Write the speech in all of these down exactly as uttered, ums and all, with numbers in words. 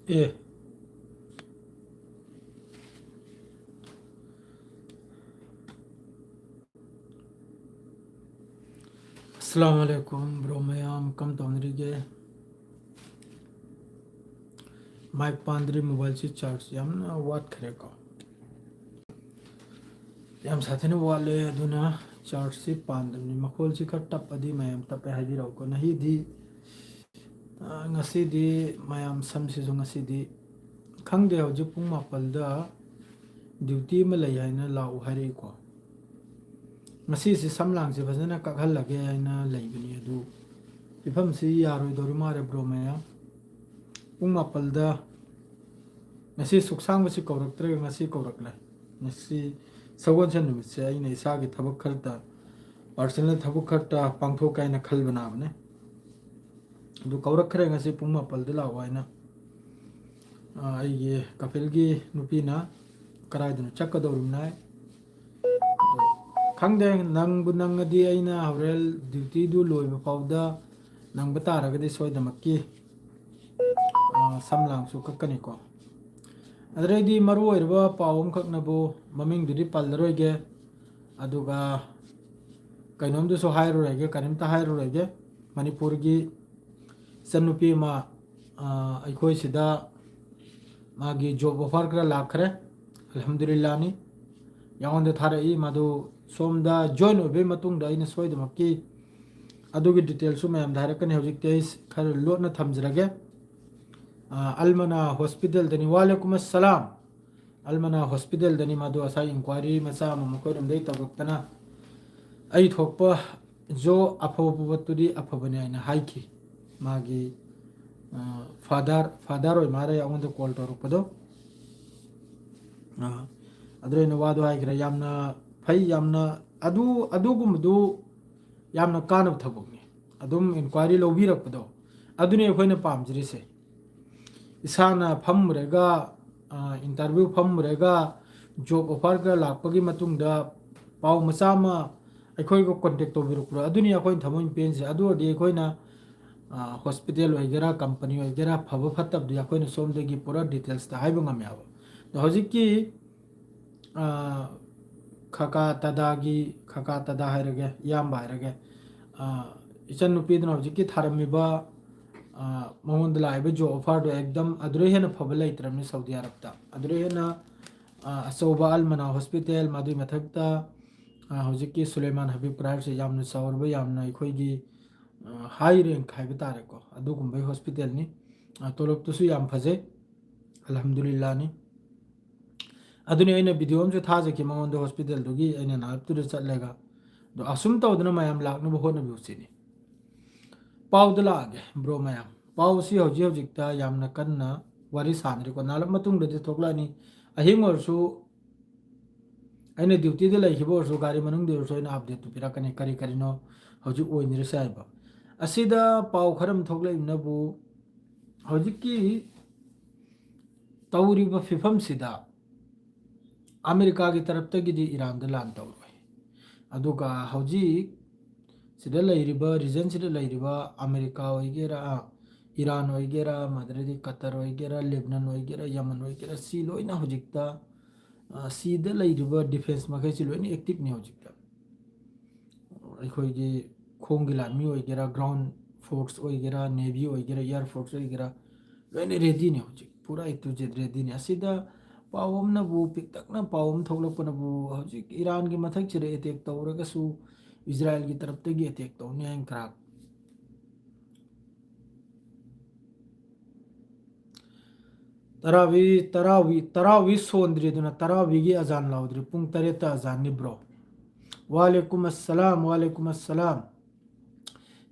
ꯑꯦ꯫ ꯑꯁꯂꯥꯃꯨ ꯑꯂꯥꯏꯀꯨꯝ, bro ꯃꯌꯥꯝ, ꯀꯝ ꯇꯧꯅꯔꯤꯒꯦ? Mike ꯄꯥꯟꯗ꯭ꯔꯤ, ꯃꯣꯕꯥꯏꯜꯁꯤ charge ꯌꯥꯝꯅ ꯋꯥꯠꯈ꯭ꯔꯦꯀꯣ꯫ ꯌꯥꯝ ꯁꯥꯊꯤꯅ ꯋꯥꯠꯂꯦ, ꯑꯗꯨꯅ ꯆꯥꯔꯖꯁꯤ ꯄꯥꯟꯗꯕꯅꯤ꯫ ꯃꯈꯣꯜꯁꯤ ꯈꯔ ꯇꯞꯄꯗꯤ ꯃꯌꯥꯝ ꯇꯞꯄꯦ ꯍꯥꯏꯕꯤꯔꯛꯎꯀꯣ꯫ ꯉꯁꯤꯗꯤ, ꯑ, ꯉꯁꯤꯗꯤ ꯃꯌꯥꯝ ꯁꯝꯁꯤꯁꯨ ꯉꯁꯤꯗꯤ ꯈꯪꯗꯦ, ꯍꯧꯖꯤꯛ ꯄꯨꯡ ꯃꯥꯄꯜꯗ ꯗ꯭ꯌꯨꯇꯤ ꯑꯃ ꯂꯩ ꯍꯥꯏꯅ ꯂꯥꯛꯎ ꯍꯥꯏꯔꯛꯏꯀꯣ꯫ ꯉꯁꯤꯁꯤ ꯁꯝ ꯂꯥꯡꯁꯦ ꯐꯖꯅ ꯀꯛꯍꯜꯂꯒꯦ ꯍꯥꯏꯅ ꯂꯩꯕꯅꯤ, ꯑꯗꯨ ꯐꯤꯕꯝꯁꯤ ꯌꯥꯔꯣꯏꯗꯧꯔꯤ ꯃꯥꯜꯂꯦ, ꯕ꯭ꯔꯣ ꯃꯌꯥꯝ꯫ ꯄꯨꯡ ꯃꯥꯄꯜꯗ ꯉꯁꯤ ꯁꯨꯛꯁꯥꯡꯕꯁꯤ ꯀꯧꯔꯛꯇ꯭ꯔꯒ ꯉꯁꯤ ꯀꯧꯔꯛꯂꯦ꯫ ꯉꯁꯤ ꯁꯒꯣꯜꯁꯦꯟ ꯅꯨꯃꯤꯠꯁꯦ ꯑꯩꯅ ꯏꯁꯥꯒꯤ ꯊꯕꯛ ꯈꯔꯇ, ꯄꯥꯔꯁꯣꯅꯦꯜ ꯊꯕꯛ ꯈꯔꯇ ꯄꯥꯡꯊꯣꯛꯀꯦ ꯍꯥꯏꯅ ꯈꯜꯕꯅꯥꯕꯅꯦ꯫ ꯑꯗꯨ ꯀꯧꯔꯛꯈ꯭ꯔꯦ, ꯉꯁꯤ ꯄꯨꯡ ꯃꯥꯄꯜꯗ ꯂꯥꯛꯑꯣ ꯍꯥꯏꯅ꯫ ꯑ, ꯑꯩꯒꯤ ꯀꯄꯤꯜꯒꯤ ꯅꯨꯄꯤꯅ ꯀꯗꯥꯏꯗꯅꯣ ꯆꯠꯀꯗꯧꯔꯤꯕꯅꯤ ꯍꯥꯏ꯫ ꯑꯗꯣ ꯈꯪꯗꯦ, ꯅꯪꯕꯨ ꯅꯪꯉꯗꯤ ꯑꯩꯅ ꯍꯣꯔꯦꯟ ꯗ꯭ꯌꯨꯇꯤꯗꯨ ꯂꯣꯏꯕ ꯐꯥꯎꯗ ꯅꯪꯕ ꯇꯥꯔꯒꯗꯤ ꯁꯣꯏꯗꯃꯛꯀꯤ, ꯑ, ꯁꯝ ꯂꯥꯡꯁꯨ ꯀꯛꯀꯅꯤꯀꯣ꯫ ꯑꯗꯨꯗꯩꯗꯤ ꯃꯔꯨ ꯑꯣꯏꯔꯕ ꯄꯥꯎ ꯑꯃꯈꯛꯅꯕꯨ, ꯃꯃꯤꯡꯗꯨꯗꯤ ꯄꯜꯂꯔꯣꯏꯒꯦ, ꯑꯗꯨꯒ ꯀꯩꯅꯣꯝꯗꯨꯁꯨ ꯍꯥꯏꯔꯔꯣꯏꯒꯦ, ꯀꯔꯤꯝꯇ ꯍꯥꯏꯔꯔꯣꯏꯒꯦ꯫ ꯃꯅꯤꯄꯨꯔꯒꯤ ꯏꯆꯟꯅꯨꯄꯤ ꯑꯃ, ꯑ, ꯑꯩꯈꯣꯏꯁꯤꯗ ꯃꯥꯒꯤ ꯖꯣꯕ ꯑꯣꯐꯔ ꯈꯔ ꯂꯥꯛꯈ꯭ꯔꯦ, ꯑꯜꯍꯝꯗꯨꯂꯤꯜꯂꯥꯅꯤ꯫ ꯌꯥꯉꯣꯟꯗ ꯊꯥꯔꯛꯏ, ꯃꯗꯨ ꯁꯣꯝꯗ ꯖꯣꯏꯟ ꯑꯣꯏꯕꯒꯤ ꯃꯇꯨꯡꯗ ꯑꯩꯅ ꯁꯣꯏꯗꯃꯛꯀꯤ ꯑꯗꯨꯒꯤ ꯗꯤꯇꯦꯜꯁꯨ ꯃꯌꯥꯝꯗ ꯍꯥꯏꯔꯛꯀꯅꯤ꯫ ꯍꯧꯖꯤꯛꯇꯤ ꯑꯩ ꯈꯔ ꯂꯣꯠꯅ ꯊꯝꯖꯔꯒꯦ꯫ ꯑ, ꯑꯜꯃꯅꯥ ꯍꯣꯁꯄꯤꯇꯥꯜꯗꯅꯤ꯫ ꯋꯥꯂꯦꯀꯨꯝ ꯑꯁꯂꯥꯝ꯫ ꯑꯜꯃꯅꯥ ꯍꯣꯁꯄꯤꯇꯥꯜꯗꯅꯤ꯫ ꯃꯗꯨ ꯉꯁꯥꯏ ꯏꯟꯀ꯭ꯋꯥꯏꯔꯤ ꯃꯆꯥ ꯑꯃ ꯃꯈꯣꯏꯔꯣꯝꯗꯒꯤ ꯇꯧꯔꯛꯇꯅ, ꯑꯩ ꯊꯣꯛꯄ ꯖꯣ ꯑꯐꯕ ꯄꯣꯠꯇꯨꯗꯤ ꯑꯐꯕꯅꯤ ꯍꯥꯏꯅ ꯍꯥꯏꯈꯤ꯫ ꯃꯥꯒꯤ, ꯑ, ꯐꯥꯗꯔ, ꯐꯥꯗꯔ ꯑꯣꯏ ꯃꯥꯜꯂꯦ ꯑꯩꯉꯣꯟꯗ ꯀꯣꯜ ꯇꯧꯔꯛꯄꯗꯣ꯫ ꯑ, ꯑꯗꯨꯗ ꯑꯩꯅ ꯋꯥꯗꯣ ꯍꯥꯏꯈ꯭ꯔꯦ, ꯌꯥꯝꯅ ꯐꯩ, ꯌꯥꯝꯅ ꯑꯗꯨ, ꯑꯗꯨꯒꯨꯝꯕꯗꯨ ꯌꯥꯝꯅ ꯀꯥꯟꯅꯕ ꯊꯕꯛꯅꯤ꯫ ꯑꯗꯨꯝ ꯏꯟꯀ꯭ꯋꯥꯏꯔꯤ ꯂꯧꯕꯤꯔꯛꯄꯗꯣ, ꯑꯗꯨꯅꯤ ꯑꯩꯈꯣꯏꯅ ꯄꯥꯝꯖꯔꯤꯁꯦ꯫ ꯏꯁꯥꯅ ꯐꯝꯃꯨꯔꯒ, ꯑ, ꯏꯟꯇꯔꯚ꯭ꯌꯨ ꯐꯝꯃꯨꯔꯒ, ꯖꯣꯕ ꯑꯣꯐꯔꯒ ꯂꯥꯛꯄꯒꯤ ꯃꯇꯨꯡꯗ ꯄꯥꯎ ꯃꯆꯥ ꯑꯃ ꯑꯩꯈꯣꯏꯒ ꯀꯣꯟꯇꯦꯛ ꯇꯧꯕꯤꯔꯛꯄ꯭ꯔꯣ? ꯑꯗꯨꯅꯤ ꯑꯩꯈꯣꯏꯅ ꯊꯃꯣꯏ ꯄꯦꯟꯖꯩ꯫ ꯑꯗꯨ ꯑꯣꯏꯔꯗꯤ ꯑꯩꯈꯣꯏꯅ, ꯍꯣꯁꯄꯤꯇꯥꯜ ꯑꯣꯏꯒꯦꯔꯥ, ꯀꯝꯄꯅꯤ ꯑꯣꯏꯒꯦꯔꯥ, ꯐꯕ ꯐꯠꯇꯕꯗꯤ ꯑꯩꯈꯣꯏꯅ ꯁꯣꯝꯗꯒꯤ ꯄꯨꯔꯥ ꯗꯤꯇꯦꯜꯁꯇ ꯍꯥꯏꯕ ꯉꯝꯃꯦꯕ꯫ ꯑꯗꯣ ꯍꯧꯖꯤꯛꯀꯤ ꯈꯀꯥ ꯇꯗꯥꯒꯤ, ꯈꯀꯥ ꯇꯗꯥ ꯍꯥꯏꯔꯒꯦ, ꯏꯌꯥꯝꯕ ꯍꯥꯏꯔꯒꯦ, ꯏꯆꯟꯅꯨꯄꯤꯗꯨꯅ ꯍꯧꯖꯤꯛꯀꯤ ꯊꯥꯔꯝꯃꯤꯕ, ꯃꯉꯣꯟꯗ ꯂꯥꯛꯏꯕ ꯖꯣꯕ ꯑꯣꯐꯔꯗꯣ ꯑꯦꯛꯗꯝ ꯑꯗꯨꯗꯩ ꯍꯦꯟꯅ ꯐꯕ ꯂꯩꯇ꯭ꯔꯕꯅꯤ ꯁꯥꯎꯗꯤ ꯑꯔꯕꯇ꯫ ꯑꯗꯨꯗꯩ ꯍꯦꯟꯅ ꯑꯆꯧꯕ ꯑꯜ ꯃꯅꯥ ꯍꯣꯁꯄꯤꯇꯥꯜ, ꯃꯗꯨꯒꯤ ꯃꯊꯛꯇ ꯍꯧꯖꯤꯛꯀꯤ ꯁꯨꯂꯩꯃꯥꯟ ꯍꯕꯤꯕ ꯀ꯭ꯔꯥꯏꯁꯦ ꯌꯥꯝꯅ ꯆꯥꯎꯔꯕ, ꯌꯥꯝꯅ ꯑꯩꯈꯣꯏꯒꯤ ꯍꯥꯏ ꯔꯦꯡꯛ ꯍꯥꯏꯕ ꯇꯥꯔꯦꯀꯣ, ꯑꯗꯨꯒꯨꯝꯕꯒꯤ ꯍꯣꯁꯄꯤꯇꯥꯜꯅꯤ꯫ ꯇꯣꯂꯣꯞꯇꯨꯁꯨ ꯌꯥꯝ ꯐꯖꯩ, ꯑꯜꯍꯝꯗꯨꯂꯤꯜꯂꯥꯅꯤ꯫ ꯑꯗꯨꯅꯤ ꯑꯩꯅ ꯚꯤꯗꯤꯑꯣ ꯑꯃꯁꯨ ꯊꯥꯖꯈꯤ ꯃꯉꯣꯟꯗ, ꯍꯣꯁꯄꯤꯇꯥꯜꯗꯨꯒꯤ ꯑꯩꯅ ꯅꯥꯔꯞꯇꯨꯗ ꯆꯠꯂꯒ꯫ ꯑꯗꯣ ꯑꯁꯨꯝ ꯇꯧꯗꯅ ꯃꯌꯥꯝ ꯂꯥꯛꯅꯕ ꯍꯣꯠꯅꯕꯤꯌꯨ ꯁꯤꯅꯤ꯫ ꯄꯥꯎꯗ ꯂꯥꯛꯑꯒꯦ ꯕ꯭ꯔꯣ ꯃꯌꯥꯝ꯫ ꯄꯥꯎꯁꯤ ꯍꯧꯖꯤꯛ ꯍꯧꯖꯤꯛꯇ ꯌꯥꯝꯅ ꯀꯟꯅ ꯋꯥꯔꯤ ꯁꯥꯟꯅꯔꯤꯀꯣ꯫ ꯅꯥꯔꯞ ꯃꯇꯨꯡꯗꯗꯤ ꯊꯣꯛꯂꯛꯑꯅꯤ꯫ ꯑꯍꯤꯡ ꯑꯣꯏꯔꯁꯨ, ꯑꯩꯅ ꯗ꯭ꯌꯨꯇꯤꯗ ꯂꯩꯈꯤꯕ ꯑꯣꯏꯔꯁꯨ, ꯒꯥꯔꯤ ꯃꯅꯨꯡꯗ ꯑꯣꯏꯔꯁꯨ ꯑꯩꯅ ꯑꯞꯗꯦꯠꯇꯨ ꯄꯤꯔꯛꯀꯅꯤ, ꯀꯔꯤ ꯀꯔꯤꯅꯣ ꯍꯧꯖꯤꯛ ꯑꯣꯏꯅꯔꯤꯁꯦ ꯍꯥꯏꯕ꯫ ꯑꯁꯤꯗ ꯄꯥꯎ ꯈꯔ ꯑꯃ ꯊꯣꯛꯂꯛꯏꯕꯅꯕꯨ, ꯍꯧꯖꯤꯛꯀꯤ ꯇꯧꯔꯤꯕ ꯐꯤꯕꯝꯁꯤꯗ ꯑꯃꯦꯔꯤꯀꯥꯒꯤ ꯇꯔꯞꯇꯒꯤꯗꯤ ꯏꯔꯥꯟꯗ ꯂꯥꯟ ꯇꯧꯔꯣꯏ꯫ ꯑꯗꯨꯒ ꯍꯧꯖꯤꯛ ꯁꯤꯗ ꯂꯩꯔꯤꯕ, ꯔꯤꯖꯟꯁꯤꯗ ꯂꯩꯔꯤꯕ ꯑꯃꯦꯔꯤꯀꯥ ꯑꯣꯏꯒꯦꯔꯥ, ꯏꯔꯥꯟ ꯑꯣꯏꯒꯦꯔꯥ, ꯃꯗꯨꯗꯩꯗꯤ ꯀꯇꯔ ꯑꯣꯏꯒꯦꯔꯥ, ꯂꯦꯕꯅꯟ ꯑꯣꯏꯒꯦꯔꯥ, ꯌꯃꯟ ꯑꯣꯏꯒꯦꯔꯥ, ꯁꯤ ꯂꯣꯏꯅ ꯍꯧꯖꯤꯛꯇ, ꯑ, ꯁꯤꯗ ꯂꯩꯔꯤꯕ ꯗꯤꯐꯦꯟꯁ ꯃꯈꯩꯁꯤ ꯂꯣꯏꯅ ꯑꯦꯛꯇꯤꯞꯅꯤ ꯍꯧꯖꯤꯛꯇ꯫ ꯑꯩꯈꯣꯏꯒꯤ ꯈꯣꯡꯒꯤ ꯂꯥꯟꯃꯤ ꯑꯣꯏꯒꯦꯔꯥ, ꯒ꯭ꯔꯥꯎꯟ ꯐꯣꯔꯁ ꯑꯣꯏꯒꯦꯔꯥ, ꯅꯦꯚꯤ ꯑꯣꯏꯒꯦꯔꯥ, ꯑꯦꯌꯔ ꯐꯣꯔꯁ ꯑꯣꯏꯒꯦꯔꯥ, ꯂꯣꯏꯅ ꯔꯦꯗꯤꯅꯤ ꯍꯧꯖꯤꯛ, ꯄꯨꯔꯥ A to Z ꯔꯦꯗꯤꯅꯤ꯫ ꯑꯁꯤꯗ ꯄꯥꯎ ꯑꯃꯅꯕꯨ, ꯄꯤꯛꯇꯛꯅ ꯄꯥꯎ ꯑꯃ ꯊꯣꯛꯂꯛꯄꯅꯕꯨ, ꯍꯧꯖꯤꯛ ꯏꯔꯥꯟꯒꯤ ꯃꯊꯛꯁꯤꯗ ꯑꯦꯇꯦꯛ ꯇꯧꯔꯒꯁꯨ ꯏꯖꯔꯥꯏꯜꯒꯤ ꯇꯔꯞꯇꯒꯤ ꯑꯦꯇꯦꯛ ꯇꯧꯅꯤ ꯍꯥꯏꯅ ꯈꯔ ꯇꯔꯥꯋꯤ, ꯇꯔꯥꯋꯤ, ꯇꯔꯥꯋꯤ ꯁꯣꯟꯗ꯭ꯔꯤ ꯑꯗꯨꯅ ꯇꯔꯥꯋꯤꯒꯤ ꯑꯖꯥꯟ ꯂꯥꯎꯗ꯭ꯔꯤ꯫ ꯄꯨꯡ ꯇꯔꯦꯠꯇ ꯑꯖꯥꯟꯅꯤ ꯕ꯭ꯔꯣ꯫ ꯋꯥꯂꯦꯀꯨꯝ ꯑꯁꯁꯂꯥꯝ, ꯋꯥꯂꯦꯀꯨꯝ ꯑꯁꯁꯂꯥꯝ꯫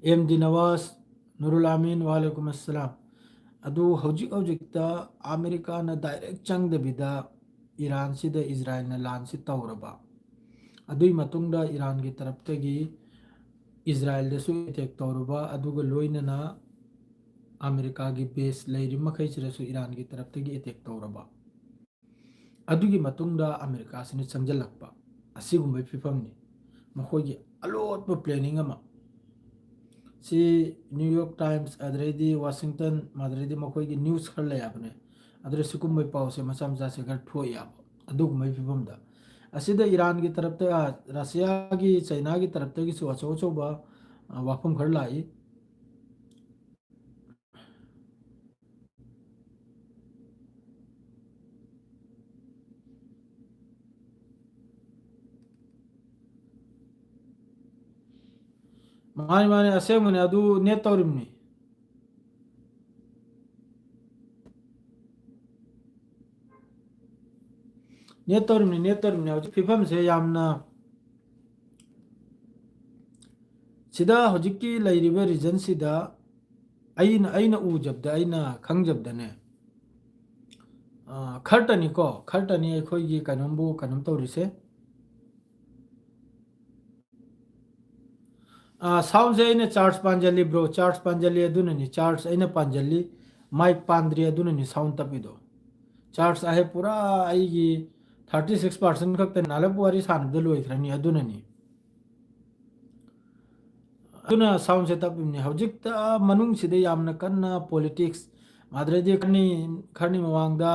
ꯑꯦꯝ ꯗꯤ ꯅꯋꯥꯖ, ꯅꯨꯔꯨꯜ ꯑꯃꯤꯟ, ꯋꯥꯂꯦꯀꯨꯝ ꯑꯁꯁꯂꯥꯝ꯫ ꯑꯗꯨ ꯍꯧꯖꯤꯛ ꯍꯧꯖꯤꯛꯇ ꯑꯃꯦꯔꯤꯀꯥꯅ ꯗꯥꯏꯔꯦꯛ ꯆꯪꯗꯕꯤꯗ ꯏꯔꯥꯟꯁꯤꯗ ꯏꯖꯔꯥꯏꯜꯅ ꯂꯥꯟꯁꯤ ꯇꯧꯔꯕ, ꯑꯗꯨꯒꯤ ꯃꯇꯨꯡꯗ ꯏꯔꯥꯟꯒꯤ ꯇꯔꯞꯇꯒꯤ ꯏꯖꯔꯥꯏꯜꯗꯁꯨ ꯑꯦꯇꯦꯛ ꯇꯧꯔꯕ, ꯑꯗꯨꯒ ꯂꯣꯏꯅꯅ ꯑꯃꯦꯔꯤꯀꯥꯒꯤ ꯕꯦꯁ ꯂꯩꯔꯤꯕ ꯃꯈꯩꯁꯤꯗꯁꯨ ꯏꯔꯥꯟꯒꯤ ꯇꯔꯞꯇꯒꯤ ꯑꯦꯇꯦꯛ ꯇꯧꯔꯕ, ꯑꯗꯨꯒꯤ ꯃꯇꯨꯡꯗ ꯑꯃꯦꯔꯤꯀꯥꯁꯤꯅ ꯆꯪꯁꯤꯜꯂꯛꯄ, ꯑꯁꯤꯒꯨꯝꯕꯒꯤ ꯐꯤꯕꯝꯅꯤ꯫ ꯃꯈꯣꯏꯒꯤ ꯑꯂꯣꯠꯄ ꯄ꯭ꯂꯦꯅꯤꯡ ꯑꯃ, ꯁꯤ New York Times, ꯑꯗꯨꯗꯩꯗꯤ Washington, ꯑꯗꯨꯗꯩꯗꯤ ꯃꯈꯣꯏꯒꯤ news ꯈꯔ ꯂꯩ ꯍꯥꯏꯕꯅꯦ꯫ ꯑꯗꯨꯗ ꯁꯤꯒꯨꯝꯕꯩ ꯄꯥꯎꯁꯦ ꯃꯆꯥ ꯃꯆꯥꯁꯦ ꯈꯔ ꯊꯣꯛꯑꯦ ꯍꯥꯏꯕ꯫ ꯑꯗꯨꯒꯨꯝꯕꯒꯤ ꯐꯤꯕꯝꯗ ꯑꯁꯤꯗ ꯏꯔꯥꯟꯒꯤ ꯇꯔꯞꯇ, ꯑ, ꯔꯁꯤꯌꯥꯒꯤ, ꯆꯩꯅꯥꯒꯤ ꯇꯔꯞꯇꯒꯤꯁꯨ ꯑꯆꯧ ꯑꯆꯧꯕ, ꯑ, ꯋꯥꯐꯝ ꯈꯔ ꯂꯥꯛꯏ꯫ ꯃꯥꯅꯤ, ꯃꯥꯅꯤ, ꯑꯁꯦꯡꯕꯅꯤ꯫ ꯑꯗꯨ net ꯇꯧꯔꯤꯕꯅꯤ꯫ Net ꯇꯧꯔꯤꯕꯅꯤ, net ꯇꯧꯔꯤꯕꯅꯤ꯫ ꯍꯧꯖꯤꯛ ꯐꯤꯕꯝꯁꯦ ꯌꯥꯝꯅ, ꯁꯤꯗ ꯍꯧꯖꯤꯛꯀꯤ ꯂꯩꯔꯤꯕ regionꯁꯤꯗ ꯑꯩꯅ, ꯑꯩꯅ ꯎꯖꯕꯗ, ꯑꯩꯅ ꯈꯪꯖꯕꯗꯅꯦ, ꯑ, ꯈꯔꯇꯅꯤꯀꯣ, ꯈꯔꯇꯅꯤ ꯑꯩꯈꯣꯏꯒꯤ ꯀꯩꯅꯣꯝꯕꯨ ꯀꯩꯅꯣꯝ ꯇꯧꯔꯤꯁꯦ꯫ ꯑ, soundꯁꯦ ꯑꯩꯅ charge ꯄꯥꯟꯖꯜꯂꯤ, bro, charge ꯄꯥꯟꯖꯜꯂꯤ, ꯑꯗꯨꯅꯅꯤ, charge ꯑꯩꯅ ꯄꯥꯟꯖꯜꯂꯤ, mic ꯄꯥꯟꯗ꯭ꯔꯤ, ꯑꯗꯨꯅꯅꯤ sound ꯇꯞꯄꯤꯗꯣ꯫ Charge ꯑꯍꯦ ꯄꯨꯔꯥ ꯑꯩꯒꯤ thirty six percent ꯈꯛꯇꯅꯤ꯫ ꯅꯍꯥꯟꯂꯞ ꯋꯥꯔꯤ ꯁꯥꯟꯅꯕꯗ ꯂꯣꯏꯈ꯭ꯔꯅꯤ, ꯑꯗꯨꯅꯅꯤ꯫ ꯑꯗꯨꯅ soundꯁꯦ ꯇꯞꯄꯤꯕꯅꯤ꯫ ꯍꯧꯖꯤꯛꯇ ꯃꯅꯨꯡꯁꯤꯗ ꯌꯥꯝꯅ ꯀꯟꯅ politics, ꯑꯗꯨꯗꯩꯗꯤ ꯈꯔꯅꯤ, ꯈꯔꯅꯤ ꯃꯃꯥꯡꯗ,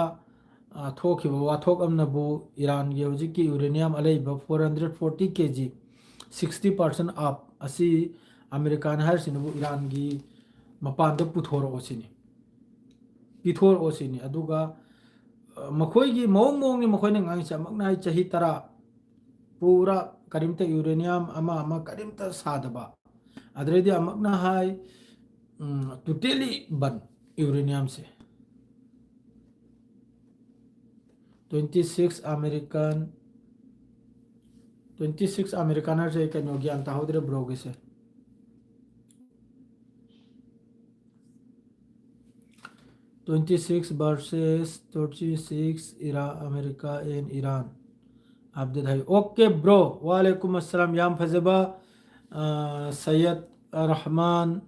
ꯑ, ꯊꯣꯛꯈꯤꯕ ꯋꯥꯊꯣꯛ ꯑꯃꯅꯕꯨ ꯏꯔꯥꯟꯒꯤ ꯍꯧꯖꯤꯛꯀꯤ uranium ꯑꯂꯩꯕ four hundred forty K G, sixty percent up ꯑꯁꯤ ꯑꯃꯦꯔꯤꯀꯥꯅ ꯍꯥꯏꯔꯤꯁꯤꯅꯕꯨ ꯏꯔꯥꯟꯒꯤ ꯃꯄꯥꯟꯗ ꯄꯨꯊꯣꯔꯛꯑꯣ ꯁꯤꯅꯤ, ꯄꯤꯊꯣꯔꯛꯑꯣ ꯁꯤꯅꯤ꯫ ꯑꯗꯨꯒ, ꯑ, ꯃꯈꯣꯏꯒꯤ ꯃꯑꯣꯡ ꯃꯑꯣꯡꯅꯤ ꯃꯈꯣꯏꯅ ꯉꯥꯡꯉꯤꯁꯦ꯫ ꯑꯃꯨꯛꯅ ꯍꯥꯏ ꯆꯍꯤ ꯇꯔꯥ ꯄꯨꯔꯥ ꯀꯔꯤꯝꯇ uranium ꯑꯃ ꯑꯃ ꯀꯔꯤꯝꯇ ꯁꯥꯗꯕ꯫ ꯑꯗꯨꯗꯩꯗꯤ ꯑꯃꯨꯛꯅ ꯍꯥꯏ, ꯎꯝ, totally ban uraniumꯁꯦ꯫ Twenty six American, twenty six American ꯍꯥꯏꯁꯦ ꯀꯩꯅꯣ ꯒ꯭ꯌꯥꯟ ꯇꯥꯍꯧꯗ꯭ꯔꯦ broꯒꯤꯁꯦ꯫ Twenty six versus thirty six, Iran, America and Iran update high. Okay bro, ꯋꯥꯂꯦꯀꯨꯝ ꯑꯁꯂꯥꯝ, ꯌꯥꯝ ꯐꯖꯕ, ꯑ, ꯁꯌꯗ ꯔꯍꯃꯥꯟ,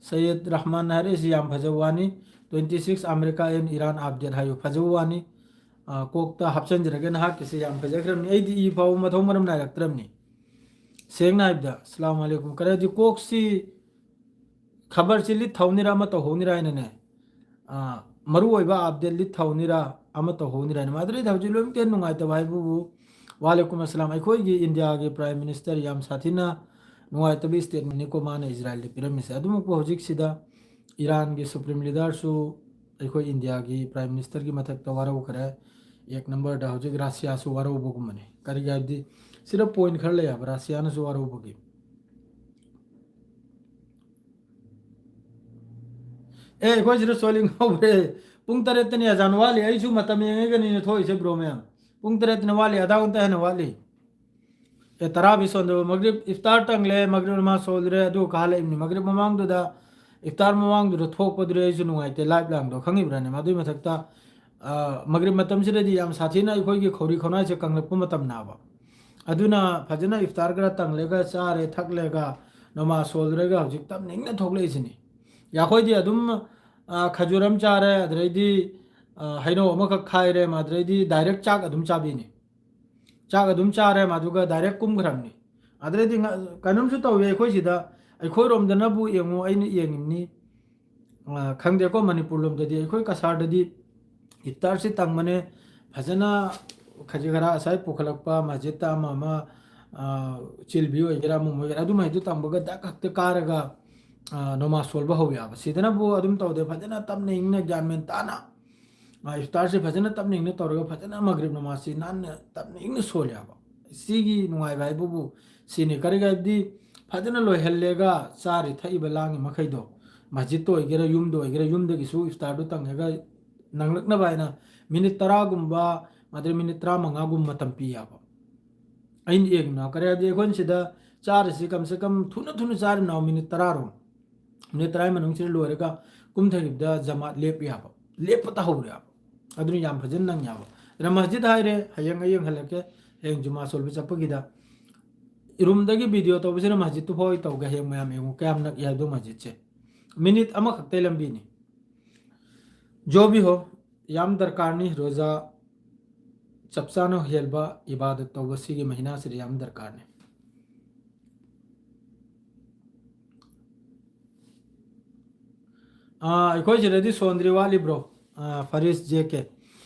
ꯁꯌꯗ ꯔꯍꯃꯥꯟ ꯍꯥꯏꯔꯛꯏꯁꯤ ꯌꯥꯝ ꯐꯖꯕ ꯋꯥꯅꯤ꯫ Twenty six America and Iran update ꯍꯥꯏꯌꯨ, ꯐꯖꯕ ꯋꯥꯅꯤ꯫ ꯑ, ꯀꯣꯛꯇ ꯍꯥꯞꯆꯤꯟꯖꯔꯒꯦ, ꯅꯍꯥꯛꯀꯤꯁꯤ ꯌꯥꯝ ꯐꯖꯈ꯭ꯔꯕꯅꯤ꯫ ꯑꯩꯗꯤ ꯏ ꯐꯥꯎꯕ ꯃꯊꯧ ꯃꯔꯝ ꯅꯥꯏꯔꯛꯇ꯭ꯔꯕꯅꯤ꯫ ꯁꯦꯡꯅ ꯍꯥꯏꯕꯗ, ꯑꯁꯂꯥꯃꯨ ꯑꯂꯩꯀꯨꯝ꯫ ꯀꯔꯤꯗꯤ ꯀꯣꯛꯁꯤ ꯈꯕꯔꯁꯤ ꯂꯤꯠ ꯊꯧꯅꯤꯔ ꯑꯃ ꯇꯧꯍꯧꯅꯤꯔ ꯍꯥꯏꯅꯅꯦ, ꯑ, ꯃꯔꯨ ꯑꯣꯏꯕ ꯑꯞꯗꯦꯠ ꯂꯤꯠ ꯊꯧꯅꯤꯔ ꯑꯃ ꯇꯧꯍꯧꯅꯤꯔ ꯍꯥꯏꯅ꯫ ꯃꯥꯗ꯭ꯔꯤꯗ ꯍꯧꯖꯤꯛ ꯂꯣꯏꯅ ꯇꯦꯟ ꯅꯨꯡꯉꯥꯏꯇꯕ ꯍꯥꯏꯕꯕꯨ, ꯋꯥꯂꯦꯀꯨꯝ ꯑꯁꯂꯥꯝ, ꯑꯩꯈꯣꯏꯒꯤ ꯏꯟꯗꯤꯌꯥꯒꯤ ꯄ꯭ꯔꯥꯏꯝ ꯃꯤꯅꯤꯁꯇꯔ ꯌꯥꯝ ꯁꯥꯊꯤꯅ ꯅꯨꯡꯉꯥꯏꯇꯕ ꯁ꯭ꯇꯦꯠꯃꯦꯟꯅꯤꯀꯣ ꯃꯥꯅ ꯏꯖꯔꯥꯏꯜꯗ ꯄꯤꯔꯝꯃꯤꯁꯦ꯫ ꯑꯗꯨꯃꯛꯄꯨ ꯍꯧꯖꯤꯛꯁꯤꯗ ꯏꯔꯥꯟꯒꯤ ꯁꯨꯄ꯭ꯔꯤꯝ ꯂꯤꯗꯔꯁꯨ ꯑꯩꯈꯣꯏ ꯏꯟꯗꯤꯌꯥꯒꯤ ꯄ꯭ꯔꯥꯏꯝ ꯃꯤꯅꯤꯁꯇꯔꯒꯤ ꯃꯊꯛꯇ ꯋꯥꯔꯧꯈ꯭ꯔꯦ꯫ ꯑꯦꯛ ꯅꯝꯕꯔꯗ ꯍꯧꯖꯤꯛ ꯔꯁꯤꯌꯥꯁꯨ ꯋꯥꯔꯧꯕꯒꯨꯝꯕꯅꯤ꯫ ꯀꯔꯤꯒꯤ ꯍꯥꯏꯕꯗꯤ ꯁꯤꯗ ꯄꯣꯏꯟ ꯈꯔ ꯂꯩ ꯍꯥꯏꯕ, ꯔꯁꯤꯌꯥꯅꯁꯨ ꯋꯥꯔꯧꯕꯒꯤ꯫ ꯑꯦ, ꯑꯩꯈꯣꯏ ꯁꯤꯗ ꯁꯣꯏꯂꯤꯡ ꯍꯧꯔꯦ꯫ ꯄꯨꯡ ꯇꯔꯦꯠꯇꯅꯤ ꯑꯖꯥꯟ ꯋꯥꯠꯂꯤ꯫ ꯑꯩꯁꯨ ꯃꯇꯝ ꯌꯦꯡꯉꯒꯅꯤꯅꯦ ꯊꯣꯛꯏꯁꯦ, ꯕ꯭ꯔꯣ ꯃꯌꯥꯝ꯫ ꯄꯨꯡ ꯇꯔꯦꯠꯇꯅ ꯋꯥꯠꯂꯤ, ꯑꯙꯥ ꯘꯟꯇꯥ ꯍꯦꯟꯅ ꯋꯥꯠꯂꯤ꯫ ꯑꯦ, ꯇꯔꯥꯕꯤ ꯁꯣꯟꯗꯕ ꯃꯒ꯭ꯔꯤꯕ ꯏꯐꯇꯥꯔ ꯇꯪꯂꯦ, ꯃꯒ꯭ꯔꯤꯕ ꯅꯃꯥꯖ ꯁꯣꯜꯂꯦ, ꯑꯗꯨꯒ ꯀꯥꯍꯜꯂꯛꯏꯕꯅꯤ꯫ ꯃꯒ꯭ꯔꯤꯕ ꯃꯃꯥꯡꯗꯨꯗ, ꯏꯐꯇꯥꯔ ꯃꯃꯥꯡꯗꯨꯗ ꯊꯣꯛꯄꯗꯨꯗꯤ ꯑꯩꯁꯨ ꯅꯨꯡꯉꯥꯏꯇꯦ, ꯂꯥꯏꯚ ꯂꯥꯡꯗꯣ ꯈꯪꯉꯤꯕ꯭ꯔꯥꯅꯦ? ꯃꯗꯨꯒꯤ ꯃꯊꯛꯇ, ꯑ, ꯃꯒ꯭ꯔꯤꯕ ꯃꯇꯝꯁꯤꯗꯗꯤ ꯌꯥꯝ ꯁꯥꯊꯤꯅ ꯑꯩꯈꯣꯏꯒꯤ ꯈꯧꯔꯤ ꯈꯧꯅꯥꯏꯁꯦ ꯀꯪꯂꯛꯄ ꯃꯇꯝꯅꯦꯕ꯫ ꯑꯗꯨꯅ ꯐꯖꯅ ꯏꯐꯇꯥꯔ ꯈꯔ ꯇꯪꯂꯒ ꯆꯥꯔꯦ, ꯊꯛꯂꯒ, ꯅꯃꯥꯖ ꯁꯣꯜꯂꯨꯔꯒ ꯍꯧꯖꯤꯛ ꯇꯞꯅ ꯏꯪꯅ ꯊꯣꯛꯂꯛꯏꯁꯤꯅꯤ꯫ ꯑꯩꯈꯣꯏꯗꯤ ꯑꯗꯨꯝ, ꯑ, ꯈꯖꯨꯔ ꯑꯃ ꯆꯥꯔꯦ, ꯑꯗꯨꯗꯩꯗꯤ, ꯑ, ꯍꯩꯅꯧ ꯑꯃꯈꯛ ꯈꯥꯏꯔꯦ, ꯑꯗꯨꯗꯩꯗꯤ ꯗꯥꯏꯔꯦꯛ ꯆꯥꯛ ꯑꯗꯨꯝ ꯆꯥꯕꯤꯅꯤ꯫ ꯆꯥꯛ ꯑꯗꯨꯝ ꯆꯥꯔꯦ, ꯑꯗꯨꯒ ꯗꯥꯏꯔꯦꯛ ꯀꯨꯝꯈ꯭ꯔꯕꯅꯤ꯫ ꯑꯗꯨꯗꯩꯗꯤ ꯉ-, ꯀꯩꯅꯣꯝꯁꯨ ꯇꯧꯋꯤ ꯑꯩꯈꯣꯏ ꯁꯤꯗ, ꯑꯩꯈꯣꯏꯔꯣꯝꯗꯅꯕꯨ ꯌꯦꯡꯉꯨ, ꯑꯩꯅ ꯌꯦꯡꯉꯤꯕꯅꯤ꯫ ꯑ, ꯈꯪꯗꯦꯀꯣ, ꯃꯅꯤꯄꯨꯔ ꯂꯣꯝꯗꯗꯤ ꯑꯩꯈꯣꯏ ꯀꯁꯥꯔꯗꯗꯤ ꯏꯐꯇꯥꯔꯁꯤ ꯇꯪꯕꯅꯦ, ꯐꯖꯅ ꯈꯖꯤꯛ ꯈꯔ ꯉꯁꯥꯏ ꯄꯨꯈꯠꯂꯛꯄ ꯃꯁꯖꯤꯠꯇ ꯑꯃ ꯑꯃ, ꯑ, ꯆꯤꯜꯕꯤ ꯑꯣꯏꯒꯦꯔꯥ, ꯑꯃ ꯑꯣꯏꯒꯦꯔꯥ, ꯑꯗꯨꯃꯥꯏꯗꯨ ꯇꯪꯕꯒ ꯗꯛ ꯍꯦꯛꯇ ꯀꯥꯔꯒ, ꯑ, ꯅꯃꯥꯖ ꯁꯣꯜꯕ ꯍꯧꯋꯦꯕ꯫ ꯁꯤꯗꯅꯕꯨ ꯑꯗꯨꯝ ꯇꯧꯗꯦ, ꯐꯖꯅ ꯇꯞꯅ ꯏꯪꯅ ꯒ꯭ꯌꯥꯟ ꯃꯦꯟ ꯇꯥꯅ, ꯑ, ꯏꯐꯇꯥꯔꯁꯤ ꯐꯖꯅ ꯇꯞꯅ ꯏꯪꯅ ꯇꯧꯔꯒ ꯐꯖꯅ ꯃꯒ꯭ꯔꯤꯕ ꯅꯃꯥꯖꯁꯤ ꯅꯥꯟꯅ ꯇꯞꯅ ꯏꯪꯅ ꯁꯣꯜꯂꯦꯕ꯫ ꯁꯤꯒꯤ ꯅꯨꯡꯉꯥꯏꯕ ꯍꯥꯏꯕꯕꯨ ꯁꯤꯅꯤ꯫ ꯀꯔꯤꯒꯤ ꯍꯥꯏꯕꯗꯤ ꯐꯖꯅ ꯂꯣꯏꯍꯜꯂꯦꯒ ꯆꯥꯔꯤ ꯊꯛꯏꯕ ꯂꯥꯡꯉꯤ ꯃꯈꯩꯗꯣ, ꯃꯁꯖꯤꯠꯇ ꯑꯣꯏꯒꯦꯔꯥ, ꯌꯨꯝꯗ ꯑꯣꯏꯒꯦꯔꯥ, ꯌꯨꯝꯗꯒꯤꯁꯨ ꯏꯐꯇꯥꯔꯗꯨ ꯇꯪꯉꯒ ꯅꯪꯂꯛꯅꯕ ꯍꯥꯏꯅ ꯃꯤꯅꯤꯠ ꯇꯔꯥꯒꯨꯝꯕ, ꯑꯗꯩ ꯃꯤꯅꯤꯠ ꯇꯔꯥꯃꯉꯥꯒꯨꯝꯕ ꯃꯇꯝ ꯄꯤ ꯌꯥꯕ꯫ ꯑꯩꯅ ꯌꯦꯡꯉꯤꯅ ꯀꯔꯤ ꯍꯥꯏꯕꯗꯤ ꯑꯩꯈꯣꯏꯅ ꯁꯤꯗ ꯆꯥꯔꯤꯁꯤ ꯀꯝ ꯁꯦ ꯀꯝ ꯊꯨꯅ ꯊꯨꯅ ꯆꯥꯔꯤꯕꯅ ꯃꯤꯅꯤꯠ ꯇꯔꯥꯔꯣꯝ꯫ ꯃꯤꯅꯤꯠ ꯇꯔꯥꯒꯤ ꯃꯅꯨꯡꯁꯤꯗ ꯂꯣꯏꯔꯒ ꯀꯨꯝꯊꯈꯤꯕꯗ ꯖꯃꯥꯠ ꯂꯦꯞꯄ ꯌꯥꯕ, ꯂꯦꯞꯄ ꯇꯥꯍꯧꯕ ꯌꯥꯕ꯫ ꯑꯗꯨꯅ ꯌꯥꯝ ꯐꯖꯅ ꯅꯪ ꯌꯥꯕ꯫ ꯑꯗꯨꯅ ꯃꯁꯖꯤꯗ ꯍꯥꯏꯔꯦ, ꯍꯌꯦꯡ ꯑꯩ ꯌꯦꯡꯍꯜꯂꯛꯀꯦ, ꯍꯌꯦꯡ ꯖꯨꯃꯥ ꯁꯣꯜꯕ ꯆꯠꯄꯒꯤꯗ꯫ ꯔꯨꯝꯗꯒꯤ ꯚꯤꯗꯤꯑꯣ ꯇꯧꯕꯁꯤꯅ ꯃꯁꯖꯤꯠꯇꯨ ꯐꯥꯎ ꯑꯩ ꯇꯧꯒꯦ, ꯍꯌꯦꯡ ꯃꯌꯥꯝ ꯌꯦꯡꯉꯨ ꯀꯌꯥꯝ ꯅꯛꯏ ꯍꯥꯏꯕꯗꯣ ꯃꯁꯖꯤꯠꯁꯦ꯫ ꯃꯤꯅꯤꯠ ꯑꯃꯈꯛꯇꯩ ꯂꯝꯕꯤꯅꯤ꯫ ꯖꯣ ꯚꯤ ꯍꯣ, ꯌꯥꯝ ꯗꯔꯀꯥꯔꯅꯤ꯫ ꯔꯣꯖꯥ ꯆꯞ ꯆꯥꯅ ꯍꯦꯟꯕ ꯏꯕꯥꯗꯠ ꯇꯧꯕ ꯁꯤꯒꯤ ꯃꯍꯤꯅꯥꯁꯤꯗ ꯌꯥꯝ ꯗꯔꯀꯥꯔꯅꯤ꯫ ꯑꯥ, ꯑꯩꯈꯣꯏ ꯁꯤꯗꯗꯤ ꯁꯣꯟꯗ꯭ꯔꯤ, ꯋꯥꯠꯂꯤꯕ꯭ꯔꯣ? ꯑꯥ, ꯐꯔꯤꯁ ꯖꯦ ꯀꯦ꯫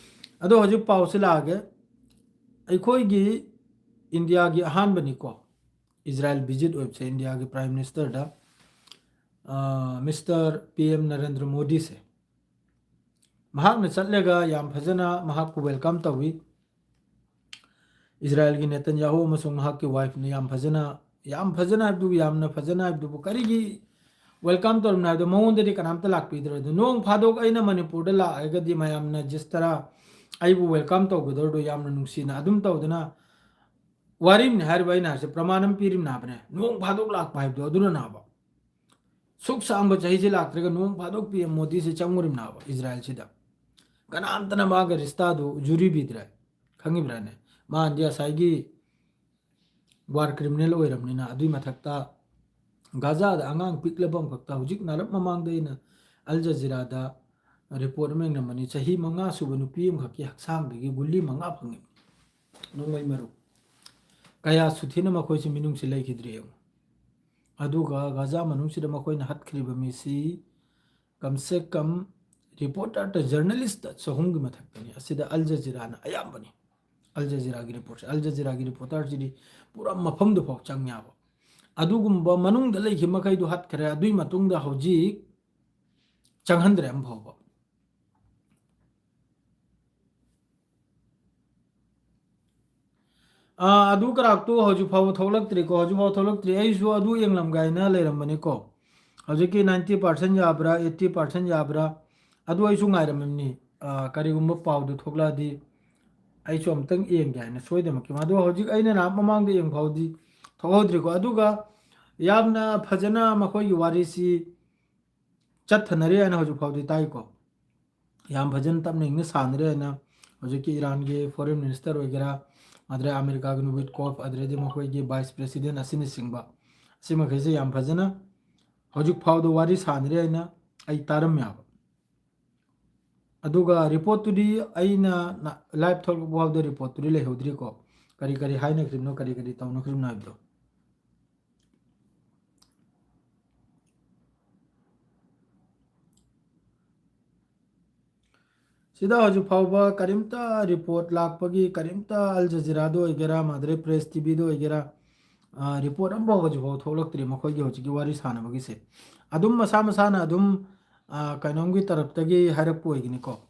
ꯑꯗꯣ ꯍꯧꯖꯤꯛ ꯄꯥꯎꯁꯤ ꯂꯥꯛꯑꯒꯦ꯫ ꯑꯩꯈꯣꯏꯒꯤ ꯏꯟꯗꯤꯌꯥꯒꯤ ꯑꯍꯥꯟꯕꯅꯤꯀꯣ, ꯏꯖꯔꯥꯏꯜ ꯚꯤꯖꯤꯠ ꯑꯣꯏꯕꯁꯦ ꯏꯟꯗꯤꯌꯥꯒꯤ ꯄ꯭ꯔꯥꯏꯝ ꯃꯤꯅꯤꯁꯇꯔꯗ, ꯑꯥ, ꯃꯤꯁꯇꯔ ꯄꯤ ꯑꯦꯝ ꯅꯔꯦꯟꯗ꯭ꯔ ꯃꯣꯗꯤꯁꯦ꯫ ꯃꯍꯥꯛꯅ ꯆꯠꯂꯒ ꯌꯥꯝ ꯐꯖꯅ ꯃꯍꯥꯛꯄꯨ ꯋꯦꯜꯀꯝ ꯇꯧꯏ꯫ ꯏꯖꯔꯥꯏꯜꯒꯤ ꯅꯦꯇꯟꯌꯥꯍꯨ ꯑꯃꯁꯨꯡ ꯃꯍꯥꯛꯀꯤ ꯋꯥꯏꯐꯅ ꯌꯥꯝ ꯐꯖꯅ, ꯌꯥꯝ ꯐꯖꯅ ꯍꯥꯏꯕꯗꯨꯕꯨ, ꯌꯥꯝꯅ ꯐꯖꯅ ꯍꯥꯏꯕꯗꯨꯕꯨ ꯀꯔꯤꯒꯤ ꯋꯦꯜꯀꯝ ꯇꯧꯔꯝꯅꯣ ꯍꯥꯏꯕꯗꯣ, ꯃꯉꯣꯟꯗꯗꯤ ꯀꯅꯥꯝꯇ ꯂꯥꯛꯄꯤꯗ꯭ꯔꯦ꯫ ꯑꯗꯣ ꯅꯣꯡ ꯐꯥꯗꯣꯛ ꯑꯩꯅ ꯃꯅꯤꯄꯨꯔꯗ ꯂꯥꯛꯑꯒꯗꯤ ꯃꯌꯥꯝꯅ ꯖꯁ ꯇꯔꯥ ꯑꯩꯕꯨ ꯋꯦꯜꯀꯝ ꯇꯧꯒꯗꯧꯔꯤꯗꯣ ꯌꯥꯝꯅ ꯅꯨꯡꯁꯤꯅ ꯑꯗꯨꯝ ꯇꯧꯗꯅ ꯋꯥꯔꯤꯝꯅꯤ ꯍꯥꯏꯔꯤꯕ ꯑꯩꯅ ꯍꯥꯏꯁꯦ, ꯄ꯭ꯔꯃꯥꯟ ꯑꯃ ꯄꯤꯔꯤꯝꯅ ꯍꯥꯏꯕꯅꯦ, ꯅꯣꯡ ꯐꯥꯗꯣꯛ ꯂꯥꯛꯄ ꯍꯥꯏꯕꯗꯣ ꯑꯗꯨꯅ ꯍꯥꯏꯕ꯫ ꯁꯨꯛ ꯁꯥꯡꯕ ꯆꯍꯤꯁꯦ ꯂꯥꯛꯇ꯭ꯔꯒ ꯅꯣꯡ ꯐꯥꯗꯣꯛ ꯄꯤ ꯑꯦꯝ ꯃꯣꯗꯤꯁꯦ ꯆꯪꯉꯨꯔꯤꯝꯅ ꯍꯥꯏꯕ ꯏꯖꯔꯥꯏꯜꯁꯤꯗ꯫ ꯀꯅꯥꯝꯇꯅ ꯃꯥꯒ ꯔꯤꯁꯇꯥꯗꯨ ꯖꯨꯔꯤꯕꯤꯗ꯭ꯔꯦ꯫ ꯈꯪꯉꯤꯕ꯭ꯔꯥꯅꯦ? ꯃꯥꯅꯗꯤ ꯉꯁꯥꯏꯒꯤ ꯋꯥꯔ ꯀ꯭ꯔꯤꯃꯤꯅꯦꯜ ꯑꯣꯏꯔꯕꯅꯤꯅ꯫ ꯑꯗꯨꯏ ꯃꯊꯛꯇ ꯒꯥꯖꯥꯗ ꯑꯉꯥꯡ ꯄꯤꯛꯂꯕ ꯑꯃꯈꯛꯇ ꯍꯧꯖꯤꯛ ꯅꯥꯔꯞ ꯃꯃꯥꯡꯗ ꯑꯩꯅ ꯑꯜ ꯖꯖꯤꯔꯥꯗ ꯔꯤꯄꯣꯔꯠ ꯑꯃ ꯌꯦꯡꯂꯝꯕꯅꯤ, ꯆꯍꯤ ꯃꯉꯥ ꯁꯨꯕ ꯅꯨꯄꯤ ꯑꯃꯈꯛꯀꯤ ꯍꯛꯆꯥꯡꯗꯒꯤ ꯒꯨꯂꯤ ꯃꯉꯥ ꯐꯪꯉꯤ, ꯅꯣꯡꯃꯩ ꯃꯔꯨ꯫ ꯀꯌꯥ ꯁꯨꯊꯤꯅ ꯃꯈꯣꯏꯁꯤ ꯃꯤꯅꯨꯡꯁꯤ ꯂꯩꯈꯤꯗ꯭ꯔꯦ ꯌꯦꯡꯉꯨ꯫ ꯑꯗꯨꯒ ꯒꯥꯖꯥ ꯃꯅꯨꯡꯁꯤꯗ ꯃꯈꯣꯏꯅ ꯍꯥꯠꯈ꯭ꯔꯤꯕ ꯃꯤꯁꯤ ꯀꯝꯁꯦ ꯀꯝ ꯔꯤꯄꯣꯔꯇꯔꯗ, ꯖꯔꯅꯦꯂꯤꯁꯇ ꯆꯍꯨꯝꯒꯤ ꯃꯊꯛꯇꯅꯤ꯫ ꯑꯁꯤꯗ ꯑꯜ ꯖꯖꯤꯔꯥꯅ ꯑꯌꯥꯝꯕꯅꯤ꯫ ꯑꯜ ꯖꯖꯤꯔꯥꯒꯤ ꯔꯤꯄꯣꯔꯠꯁꯦ, ꯑꯜ ꯖꯖꯤꯔꯥꯒꯤ ꯔꯤꯄꯣꯔꯇꯔꯁꯤꯗꯤ ꯄꯨꯔꯥ ꯃꯐꯝꯗꯨ ꯐꯥꯎ ꯆꯪ ꯌꯥꯕ꯫ ꯑꯗꯨꯒꯨꯝꯕ ꯃꯅꯨꯡꯗ ꯂꯩꯈꯤꯕ ꯃꯈꯩꯗꯨ ꯍꯥꯠꯈ꯭ꯔꯦ꯫ ꯑꯗꯨꯒꯤ ꯃꯇꯨꯡꯗ ꯍꯧꯖꯤꯛ ꯆꯪꯍꯟꯗ꯭ꯔꯦ ꯑꯃ ꯐꯥꯎꯕ꯫ ꯑꯥ, ꯑꯗꯨ ꯀꯔꯥꯛꯇꯨ ꯍꯧꯖꯤꯛ ꯐꯥꯎꯕ ꯊꯣꯛꯂꯛꯇ꯭ꯔꯤꯀꯣ, ꯍꯧꯖꯤꯛ ꯐꯥꯎ ꯊꯣꯛꯂꯛꯇ꯭ꯔꯤ꯫ ꯑꯩꯁꯨ ꯑꯗꯨ ꯌꯦꯡꯂꯝꯒꯦ ꯍꯥꯏꯅ ꯂꯩꯔꯝꯕꯅꯤꯀꯣ꯫ ꯍꯧꯖꯤꯛꯀꯤ ninety percent ꯌꯥꯕ꯭ꯔꯥ, eighty percent ꯌꯥꯕ꯭ꯔꯥ, ꯑꯗꯨ ꯑꯩꯁꯨ ꯉꯥꯏꯔꯝꯃꯤꯕꯅꯤ꯫ ꯑꯥ, ꯀꯔꯤꯒꯨꯝꯕ ꯄꯥꯎꯗꯨ ꯊꯣꯛꯂꯛꯑꯗꯤ ꯑꯩꯁꯨ ꯑꯝꯇꯪ ꯌꯦꯡꯒꯦ ꯍꯥꯏꯅ ꯁꯣꯏꯗꯅꯃꯛꯀꯤ꯫ ꯑꯗꯣ ꯍꯧꯖꯤꯛ ꯑꯩꯅ ꯅꯍꯥꯟ ꯃꯃꯥꯡꯗ ꯌꯦꯡ ꯐꯥꯎꯗꯤ ꯊꯣꯛꯍꯧꯗ꯭ꯔꯤꯀꯣ꯫ ꯑꯗꯨꯒ ꯌꯥꯝꯅ ꯐꯖꯅ ꯃꯈꯣꯏꯒꯤ ꯋꯥꯔꯤꯁꯤ ꯆꯠꯊꯅꯔꯤ ꯍꯥꯏꯅ ꯍꯧꯖꯤꯛ ꯐꯥꯎꯗꯤ ꯇꯥꯏꯀꯣ꯫ ꯌꯥꯝ ꯐꯖꯅ ꯇꯞꯅ ꯏꯪꯅ ꯁꯥꯟꯅꯔꯦ ꯍꯥꯏꯅ ꯍꯧꯖꯤꯛꯀꯤ ꯏꯔꯥꯟꯒꯤ ꯐꯣꯔꯦꯟ ꯃꯤꯅꯤꯁꯇꯔ ꯑꯣꯏꯒꯦꯔꯥ, ꯑꯗꯩ ꯑꯃꯦꯔꯤꯀꯥꯒꯤ ꯅꯨꯕꯤꯠ ꯀꯣꯐ, ꯑꯗꯨꯗꯩꯗꯤ ꯃꯈꯣꯏꯒꯤ ꯚꯥꯏꯁ ꯄ꯭ꯔꯦꯁꯤꯗꯦꯟ ꯑꯁꯤꯅꯆꯤꯡꯕ, ꯑꯁꯤꯃꯈꯩꯁꯦ ꯌꯥꯝ ꯐꯖꯅ ꯍꯧꯖꯤꯛ ꯐꯥꯎꯗ ꯋꯥꯔꯤ ꯁꯥꯟꯅꯔꯦ ꯍꯥꯏꯅ ꯑꯩ ꯇꯥꯔꯝꯃꯦꯕ꯫ ꯑꯗꯨꯒ ꯔꯤꯄꯣꯔꯠꯇꯨꯗꯤ ꯑꯩꯅ ꯅ-, ꯂꯥꯏꯚ ꯊꯣꯛꯂꯛꯄ ꯐꯥꯎꯗ ꯔꯤꯄꯣꯔꯠꯇꯨꯗꯤ ꯂꯩꯍꯧꯗ꯭ꯔꯤꯀꯣ, ꯀꯔꯤ ꯀꯔꯤ ꯍꯥꯏꯅꯈ꯭ꯔꯤꯕꯅꯣ, ꯀꯔꯤ ꯀꯔꯤ ꯇꯧꯅꯈ꯭ꯔꯤꯕꯅꯣ ꯍꯥꯏꯕꯗꯣ꯫ ꯁꯤꯗ ꯍꯧꯖꯤꯛ ꯐꯥꯎꯕ ꯀꯔꯤꯝꯇ report ꯂꯥꯛꯄꯒꯤ, ꯀꯔꯤꯝꯇ ꯑꯜ ꯖꯖꯤꯔꯥꯗ ꯑꯣꯏꯒꯦꯔꯥ, ꯃꯥꯗ꯭ꯔꯦ ꯄ꯭ꯔꯦꯁ ꯇꯤꯚꯤꯗ ꯑꯣꯏꯒꯦꯔꯥ, ꯑ, report ꯑꯃꯐꯥꯎ ꯍꯧꯖꯤꯛ ꯐꯥꯎ ꯊꯣꯛꯂꯛꯇ꯭ꯔꯤ ꯃꯈꯣꯏꯒꯤ ꯍꯧꯖꯤꯛꯀꯤ ꯋꯥꯔꯤ ꯁꯥꯟꯅꯕꯒꯤꯁꯦ꯫ ꯑꯗꯨꯝ ꯃꯁꯥ ꯃꯁꯥꯅ ꯑꯗꯨꯝ, ꯑ, ꯀꯩꯅꯣꯝꯒꯤ ꯇꯔꯞꯇꯒꯤ ꯍꯥꯏꯔꯛꯄ ꯑꯣꯏꯒꯅꯤꯀꯣ꯫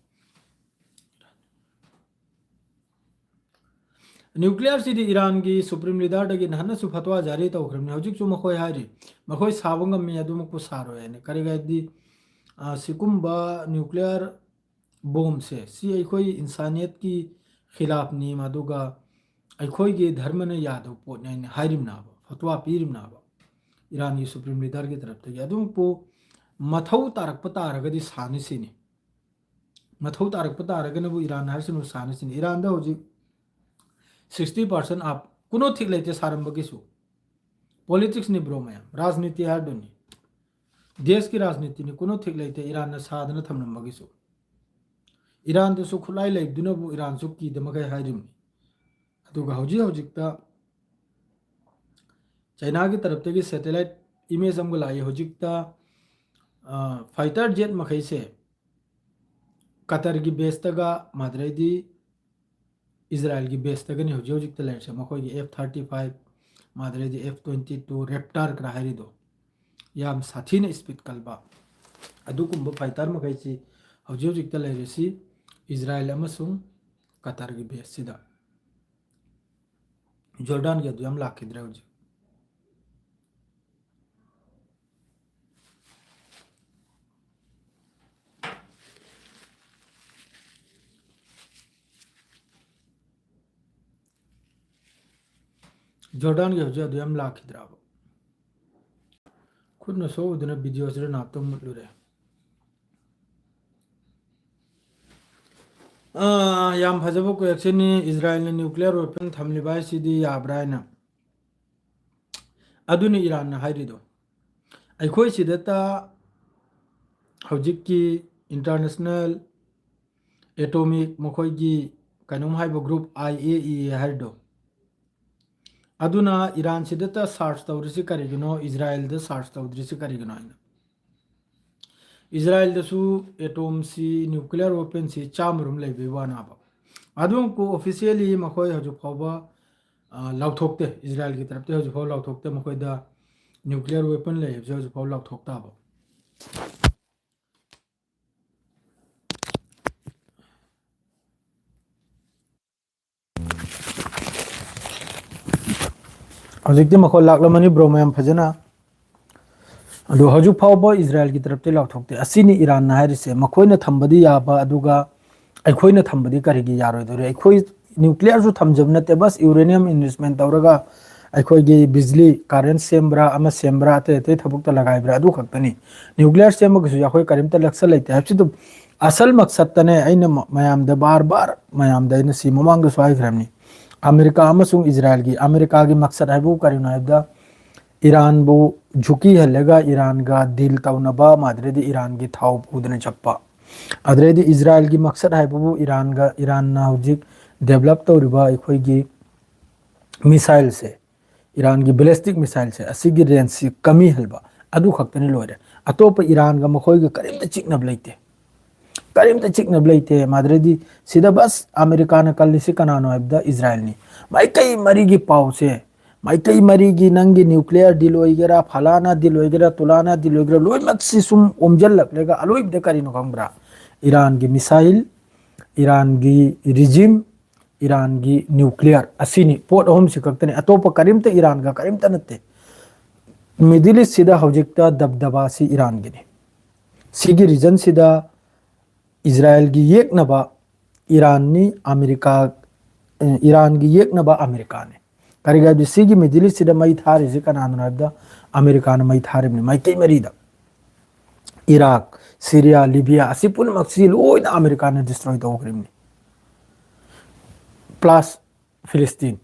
ꯅ꯭ꯌꯨꯀ꯭ꯂꯤꯌꯔꯁꯤꯗꯤ ꯏꯔꯥꯟꯒꯤ ꯁꯨꯄ꯭ꯔꯤꯝ ꯂꯤꯗꯔꯗꯒꯤ ꯅꯍꯥꯟꯅꯁꯨ ꯐꯠꯋꯥ ꯖꯥꯔꯤ ꯇꯧꯈ꯭ꯔꯕꯅꯤ꯫ ꯍꯧꯖꯤꯛꯁꯨ ꯃꯈꯣꯏ ꯍꯥꯏꯔꯤ, ꯃꯈꯣꯏ ꯁꯥꯕ ꯉꯝꯃꯤ, ꯑꯗꯨꯃꯛꯄꯨ ꯁꯥꯔꯣꯏ ꯍꯥꯏꯅ꯫ ꯀꯔꯤꯒꯤ ꯍꯥꯏꯗꯤ, ꯑ, ꯁꯤꯒꯨꯝꯕ ꯅ꯭ꯌꯨꯀ꯭ꯂꯤꯌꯔ ꯕꯣꯝꯁꯦ, ꯁꯤ ꯑꯩꯈꯣꯏ ꯏꯟꯁꯥꯅꯤꯌꯠꯀꯤ ꯈꯤꯂꯥꯐꯅꯤ, ꯃꯗꯨꯒ ꯑꯩꯈꯣꯏꯒꯤ ꯙꯔꯃꯅ ꯌꯥꯗꯕ ꯄꯣꯠꯅꯤ ꯍꯥꯏꯅ ꯍꯥꯏꯔꯤꯕꯅꯦꯕ, ꯐꯠꯋꯥ ꯄꯤꯔꯤꯕꯅꯦꯕ ꯏꯔꯥꯟꯒꯤ ꯁꯨꯄ꯭ꯔꯤꯝ ꯂꯤꯗꯔꯒꯤ ꯇꯔꯞꯇꯒꯤ꯫ ꯑꯗꯨꯕꯨ ꯃꯊꯧ ꯇꯥꯔꯛꯄ ꯇꯥꯔꯒꯗꯤ ꯁꯥꯅꯤ ꯁꯤꯅꯤ꯫ ꯃꯊꯧ ꯇꯥꯔꯛꯄ ꯇꯥꯔꯒꯅꯕꯨ ꯏꯔꯥꯟ ꯍꯥꯏꯔꯁꯅꯨ, ꯁꯥꯅꯤ ꯁꯤꯅꯤ꯫ ꯏꯔꯥꯟꯗ ꯍꯧꯖꯤꯛ sixty percent up, ꯀꯨꯅꯣ ꯊꯤꯛ ꯂꯩꯇꯦ ꯁꯥꯔꯝꯕꯒꯤꯁꯨ꯫ ꯄꯣꯂꯤꯇꯤꯛꯁꯅꯤ ꯕ꯭ꯔꯣ ꯃꯌꯥꯝ, ꯔꯥꯖꯅꯤꯇꯤ ꯍꯥꯏꯔꯗꯨꯅꯤ꯫ ꯗꯦꯁꯀꯤ ꯔꯥꯖꯅꯤꯇꯤꯅꯤ, ꯀꯨꯅꯣ ꯊꯤꯛ ꯂꯩꯇꯦ ꯏꯔꯥꯟꯅ ꯁꯥꯗꯅ ꯊꯝꯂꯝꯕꯒꯤꯁꯨ꯫ ꯏꯔꯥꯟꯗꯁꯨ ꯈꯨꯠꯂꯥꯏ ꯂꯩꯕꯗꯨꯅꯕꯨ ꯏꯔꯥꯟꯁꯨ ꯀꯤꯗ ꯃꯈꯩ ꯍꯥꯏꯔꯤꯕꯅꯤ꯫ ꯑꯗꯨꯒ ꯍꯧꯖꯤꯛ ꯍꯧꯖꯤꯛꯇ ꯆꯩꯅꯥꯒꯤ ꯇꯔꯞꯇꯒꯤ satellite image ꯑꯃꯒ ꯂꯥꯛꯏ꯫ ꯍꯧꯖꯤꯛꯇ, ꯑ, fighter jet ꯃꯈꯩꯁꯦ ꯀꯇꯔꯒꯤ ꯕꯦꯁꯇꯒ, ꯃꯥꯗ꯭ꯔꯩꯗꯤ ꯏꯖꯔꯥꯏꯜꯒꯤ ꯕꯦꯁꯇꯒꯅꯤ ꯍꯧꯖꯤꯛ ꯍꯧꯖꯤꯛꯇ ꯂꯩꯔꯤꯁꯦ꯫ ꯃꯈꯣꯏꯒꯤ F thirty five, ꯃꯥꯗ꯭ꯔꯩꯗꯤ F twenty two Raptor ꯀꯅ ꯍꯥꯏꯔꯤꯗꯣ, ꯌꯥꯝ ꯁꯥꯊꯤꯅ speed ꯀꯟꯕ ꯑꯗꯨꯒꯨꯝꯕ fighter ꯃꯈꯩꯁꯤ ꯍꯧꯖꯤꯛ ꯍꯧꯖꯤꯛꯇ ꯂꯩꯔꯤꯁꯤ ꯏꯖꯔꯥꯏꯜ ꯑꯃꯁꯨꯡ ꯀꯇꯔꯒꯤ ꯕꯦꯁꯁꯤꯗ꯫ ꯖꯣꯔꯗꯥꯟꯒꯤ ꯑꯗꯨ ꯌꯥꯝ ꯂꯥꯛꯈꯤꯗ꯭ꯔꯦ ꯍꯧꯖꯤꯛ꯫ ꯖꯣꯔꯗꯥꯟꯒꯤ ꯍꯧꯖꯤꯛ ꯑꯗꯨ ꯌꯥꯝ ꯂꯥꯛꯈꯤꯗ꯭ꯔꯕ? ꯈꯨꯠꯅ ꯁꯣꯛꯎꯗꯨꯅ ꯚꯤꯗꯤꯑꯣꯁꯤꯗ ꯅꯥꯞꯇ ꯃꯨꯠꯂꯨꯔꯦ꯫ ꯑꯥ, ꯌꯥꯝ ꯐꯖꯕ questionꯅꯤ꯫ ꯏꯖꯔꯥꯏꯜꯅ nuclear weapon ꯊꯝꯂꯤꯕ ꯍꯥꯏꯁꯤꯗꯤ ꯌꯥꯕ꯭ꯔꯥ ꯍꯥꯏꯅ꯫ ꯑꯗꯨꯅꯤ ꯏꯔꯥꯟꯅ ꯍꯥꯏꯔꯤꯗꯣ꯫ ꯑꯩꯈꯣꯏ ꯁꯤꯗꯇ ꯍꯧꯖꯤꯛꯀꯤ international atomic ꯃꯈꯣꯏꯒꯤ ꯀꯩꯅꯣꯝ ꯍꯥꯏꯕ group, I A E A ꯍꯥꯏꯔꯤꯗꯣ, ꯑꯗꯨꯅ ꯏꯔꯥꯟꯁꯤꯗꯇ search ꯇꯧꯔꯤꯁꯤ ꯀꯔꯤꯒꯤꯅꯣ, ꯏꯖꯔꯥꯏꯜꯗ search ꯇꯧꯗ꯭ꯔꯤꯁꯤ ꯀꯔꯤꯒꯤꯅꯣ ꯍꯥꯏꯅ꯫ ꯏꯖꯔꯥꯏꯜꯗꯁꯨ ꯑꯦꯇꯣꯝꯁꯤ, ꯅ꯭ꯌꯨꯀ꯭ꯂꯤꯌꯔ ꯋꯦꯄꯟꯁꯤ ꯆꯥꯝꯃꯔꯣꯝ ꯂꯩꯕꯩ ꯋꯥꯅꯦꯕ꯫ ꯑꯗꯨ ꯑꯃꯨꯛ ꯑꯣꯐꯤꯁꯤꯌꯦꯜꯂꯤ ꯃꯈꯣꯏ ꯍꯧꯖꯤꯛ ꯐꯥꯎꯕ, ꯑ, ꯂꯥꯎꯊꯣꯛꯇꯦ꯫ ꯏꯖꯔꯥꯏꯜꯒꯤ ꯇꯔꯞꯇ ꯍꯧꯖꯤꯛ ꯐꯥꯎ ꯂꯥꯎꯊꯣꯛꯇꯦ꯫ ꯃꯈꯣꯏꯗ ꯅ꯭ꯌꯨꯀ꯭ꯂꯤꯌꯔ ꯋꯦꯄꯟ ꯂꯩ ꯍꯥꯏꯕꯁꯦ ꯍꯧꯖꯤꯛ ꯐꯥꯎ ꯂꯥꯎꯊꯣꯛꯇꯕ꯫ ꯍꯧꯖꯤꯛꯇꯤ ꯃꯈꯣꯜ ꯂꯥꯛꯂꯝꯃꯅꯤ, ꯕ꯭ꯔꯣ, ꯃꯌꯥꯝ ꯐꯖꯅ꯫ ꯑꯗꯣ ꯍꯧꯖꯤꯛ ꯐꯥꯎꯕ ꯏꯖꯔꯥꯏꯜꯒꯤ ꯇꯔꯞꯇ ꯂꯥꯎꯊꯣꯛꯇꯦ꯫ ꯑꯁꯤꯅꯤ ꯏꯔꯥꯟꯅ ꯍꯥꯏꯔꯤꯁꯦ꯫ ꯃꯈꯣꯏꯅ ꯊꯝꯕꯗꯤ ꯌꯥꯕ, ꯑꯗꯨꯒ ꯑꯩꯈꯣꯏꯅ ꯊꯝꯕꯗꯤ ꯀꯔꯤꯒꯤ ꯌꯥꯔꯣꯏꯗꯣꯔꯤ? ꯑꯩꯈꯣꯏ ꯅ꯭ꯌꯨꯀ꯭ꯂꯤꯌꯔꯁꯨ ꯊꯝꯖꯕ ꯅꯠꯇꯦ, ꯕꯁ ꯌꯨꯔꯦꯅꯤꯌꯝ ꯏꯟꯔꯤꯆꯃꯦꯟ ꯇꯧꯔꯒ ꯑꯩꯈꯣꯏꯒꯤ ꯕꯤꯖꯂꯤ ꯀꯥꯔꯦꯟ ꯁꯦꯝꯕ꯭ꯔꯥ, ꯑꯃ ꯁꯦꯝꯕ꯭ꯔꯥ, ꯑꯇꯩ ꯑꯇꯩ ꯊꯕꯛꯇ ꯂꯒꯥꯏꯕ꯭ꯔꯥ, ꯑꯗꯨ ꯈꯛꯇꯅꯤ꯫ ꯅ꯭ꯌꯨꯀ꯭ꯂꯤꯌꯔ ꯁꯦꯝꯕꯒꯤꯁꯨ ꯑꯩꯈꯣꯏ ꯀꯔꯤꯝꯇ ꯂꯛꯁ ꯂꯩꯇꯦ ꯍꯥꯏꯕꯁꯤ ꯑꯗꯨꯝ ꯑꯁꯜ ꯃꯛꯁꯠꯇꯅꯦ꯫ ꯑꯩꯅ ꯃ-, ꯃꯌꯥꯝꯗ ꯕꯥꯔ ꯕꯥꯔ ꯃꯌꯥꯝꯗ ꯑꯩꯅ ꯁꯤ ꯃꯃꯥꯡꯗꯁꯨ ꯍꯥꯏꯈ꯭ꯔꯕꯅꯤ꯫ ꯑꯃꯦꯔꯤꯀꯥ ꯑꯃꯁꯨꯡ ꯏꯖꯔꯥꯏꯜꯒꯤ, ꯑꯃꯦꯔꯤꯀꯥꯒꯤ ꯃꯛꯁꯠ ꯍꯥꯏꯕꯨ ꯀꯔꯤꯅꯣ ꯍꯥꯏꯕꯗ, ꯏꯔꯥꯟꯕꯨ ꯖꯨꯀꯤ ꯍꯜꯂꯒ ꯏꯔꯥꯟꯒ ꯗꯤꯜ ꯇꯧꯅꯕ, ꯃꯥꯗ꯭ꯔꯦꯗꯤ ꯏꯔꯥꯟꯒꯤ ꯊꯥꯎ ꯄꯨꯗꯅ ꯆꯠꯄ꯫ ꯑꯗꯨꯗꯩꯗꯤ ꯏꯖꯔꯥꯏꯜꯒꯤ ꯃꯛꯁꯠ ꯍꯥꯏꯕꯕꯨ ꯏꯔꯥꯟꯒ, ꯏꯔꯥꯟꯅ ꯍꯧꯖꯤꯛ ꯗꯦꯕꯂꯞ ꯇꯧꯔꯤꯕ ꯑꯩꯈꯣꯏꯒꯤ ꯃꯤꯁꯥꯏꯜꯁꯦ, ꯏꯔꯥꯟꯒꯤ ꯕꯦꯂꯤꯁꯇꯤꯛ ꯃꯤꯁꯥꯏꯜꯁꯦ, ꯑꯁꯤꯒꯤ ꯔꯦꯟꯖꯁꯤ ꯀꯃꯤ ꯍꯜꯕ, ꯑꯗꯨ ꯈꯛꯇꯅꯤ, ꯂꯣꯏꯔꯦ꯫ ꯑꯇꯣꯞꯄ ꯏꯔꯥꯟꯒ ꯃꯈꯣꯏꯒ ꯀꯔꯤꯝꯇ ꯆꯤꯛꯅꯕ ꯂꯩꯇꯦ, ꯀꯔꯤꯝꯇ ꯆꯤꯛꯅꯕ ꯂꯩꯇꯦ꯫ ꯃꯥꯗ꯭ꯔꯦꯗꯤ ꯁꯤꯗ ꯕꯁ ꯑꯃꯦꯔꯤꯀꯥꯅ ꯀꯜꯂꯤꯁꯤ ꯀꯅꯥꯅꯣ ꯍꯥꯏꯕꯗ ꯏꯖꯔꯥꯏꯜꯅꯤ꯫ ꯃꯥꯏꯀꯩ ꯃꯔꯤꯒꯤ ꯄꯥꯎꯁꯦ, ꯃꯥꯏꯀꯩ ꯃꯔꯤꯒꯤ ꯅꯪꯒꯤ ꯅ꯭ꯌꯨꯀ꯭ꯂꯤꯌꯔ ꯗꯤꯜ ꯑꯣꯏꯒꯦꯔꯥ, ꯐꯂꯥꯅꯥ ꯗꯤꯜ ꯑꯣꯏꯒꯦꯔꯥ, ꯇꯨꯂꯥꯅꯥ ꯗꯤꯜ ꯑꯣꯏꯒꯦꯔꯥ, ꯂꯣꯏꯅꯃꯛꯁꯤ ꯁꯨꯝ ꯑꯣꯝꯁꯤꯜꯂꯛꯂꯒ ꯑꯂꯣꯏꯕꯗ ꯀꯔꯤꯅꯣ ꯈꯪꯕ꯭ꯔꯥ? ꯏꯔꯥꯟꯒꯤ ꯃꯤꯁꯥꯏꯜ, ꯏꯔꯥꯟꯒꯤ ꯔꯤꯖꯤꯝ, ꯏꯔꯥꯟꯒꯤ ꯅ꯭ꯌꯨꯀ꯭ꯂꯤꯌꯔ, ꯑꯁꯤꯅꯤ꯫ ꯄꯣꯠ ꯑꯍꯨꯝꯁꯤ ꯈꯛꯇꯅꯤ, ꯑꯇꯣꯞꯄ ꯀꯔꯤꯝꯇ ꯏꯔꯥꯟꯒ ꯀꯔꯤꯝꯇ ꯅꯠꯇꯦ꯫ ꯃꯤꯗꯜ ꯏꯁꯁꯤꯗ ꯍꯧꯖꯤꯛꯇ ꯗꯕꯗꯕꯥꯁꯤ ꯏꯔꯥꯟꯒꯤꯅꯤ꯫ ꯁꯤꯒꯤ ꯔꯤꯖꯟꯁꯤꯗ ꯏꯖꯔꯥꯏꯜꯒꯤ ꯌꯦꯛꯅꯕ ꯏꯔꯥꯟꯅꯤ, ꯑꯃꯦꯔꯤꯀꯥ, ꯑꯦ, ꯏꯔꯥꯟꯒꯤ ꯌꯦꯛꯅꯕ ꯑꯃꯦꯔꯤꯀꯥꯅꯤ꯫ ꯀꯔꯤꯒꯤꯅꯣ ꯍꯥꯏꯕꯗꯤ ꯁꯤꯒꯤ ꯃꯤꯗꯜ ꯏꯁꯁꯤꯗ ꯃꯩ ꯊꯥꯔꯤꯁꯤ ꯀꯅꯥꯅꯣ ꯍꯥꯏꯕꯗ ꯑꯃꯦꯔꯤꯀꯥꯅ ꯃꯩ ꯊꯥꯔꯤꯕꯅꯤ ꯃꯥꯏꯀꯩ ꯃꯔꯤꯗ꯫ ꯏꯔꯥꯛ, ꯁꯤꯔꯤꯌꯥ, ꯂꯤꯕꯤꯌꯥ ꯑꯁꯤ ꯄꯨꯝꯅꯃꯛꯁꯤ ꯂꯣꯏꯅ ꯑꯃꯦꯔꯤꯀꯥꯅ ꯗꯤꯁꯇ꯭ꯔꯣꯏ ꯇꯧꯈ꯭ꯔꯤꯕꯅꯤ꯫ ꯄ꯭ꯂꯁ ꯐꯤꯂꯤꯁꯇꯤꯟ,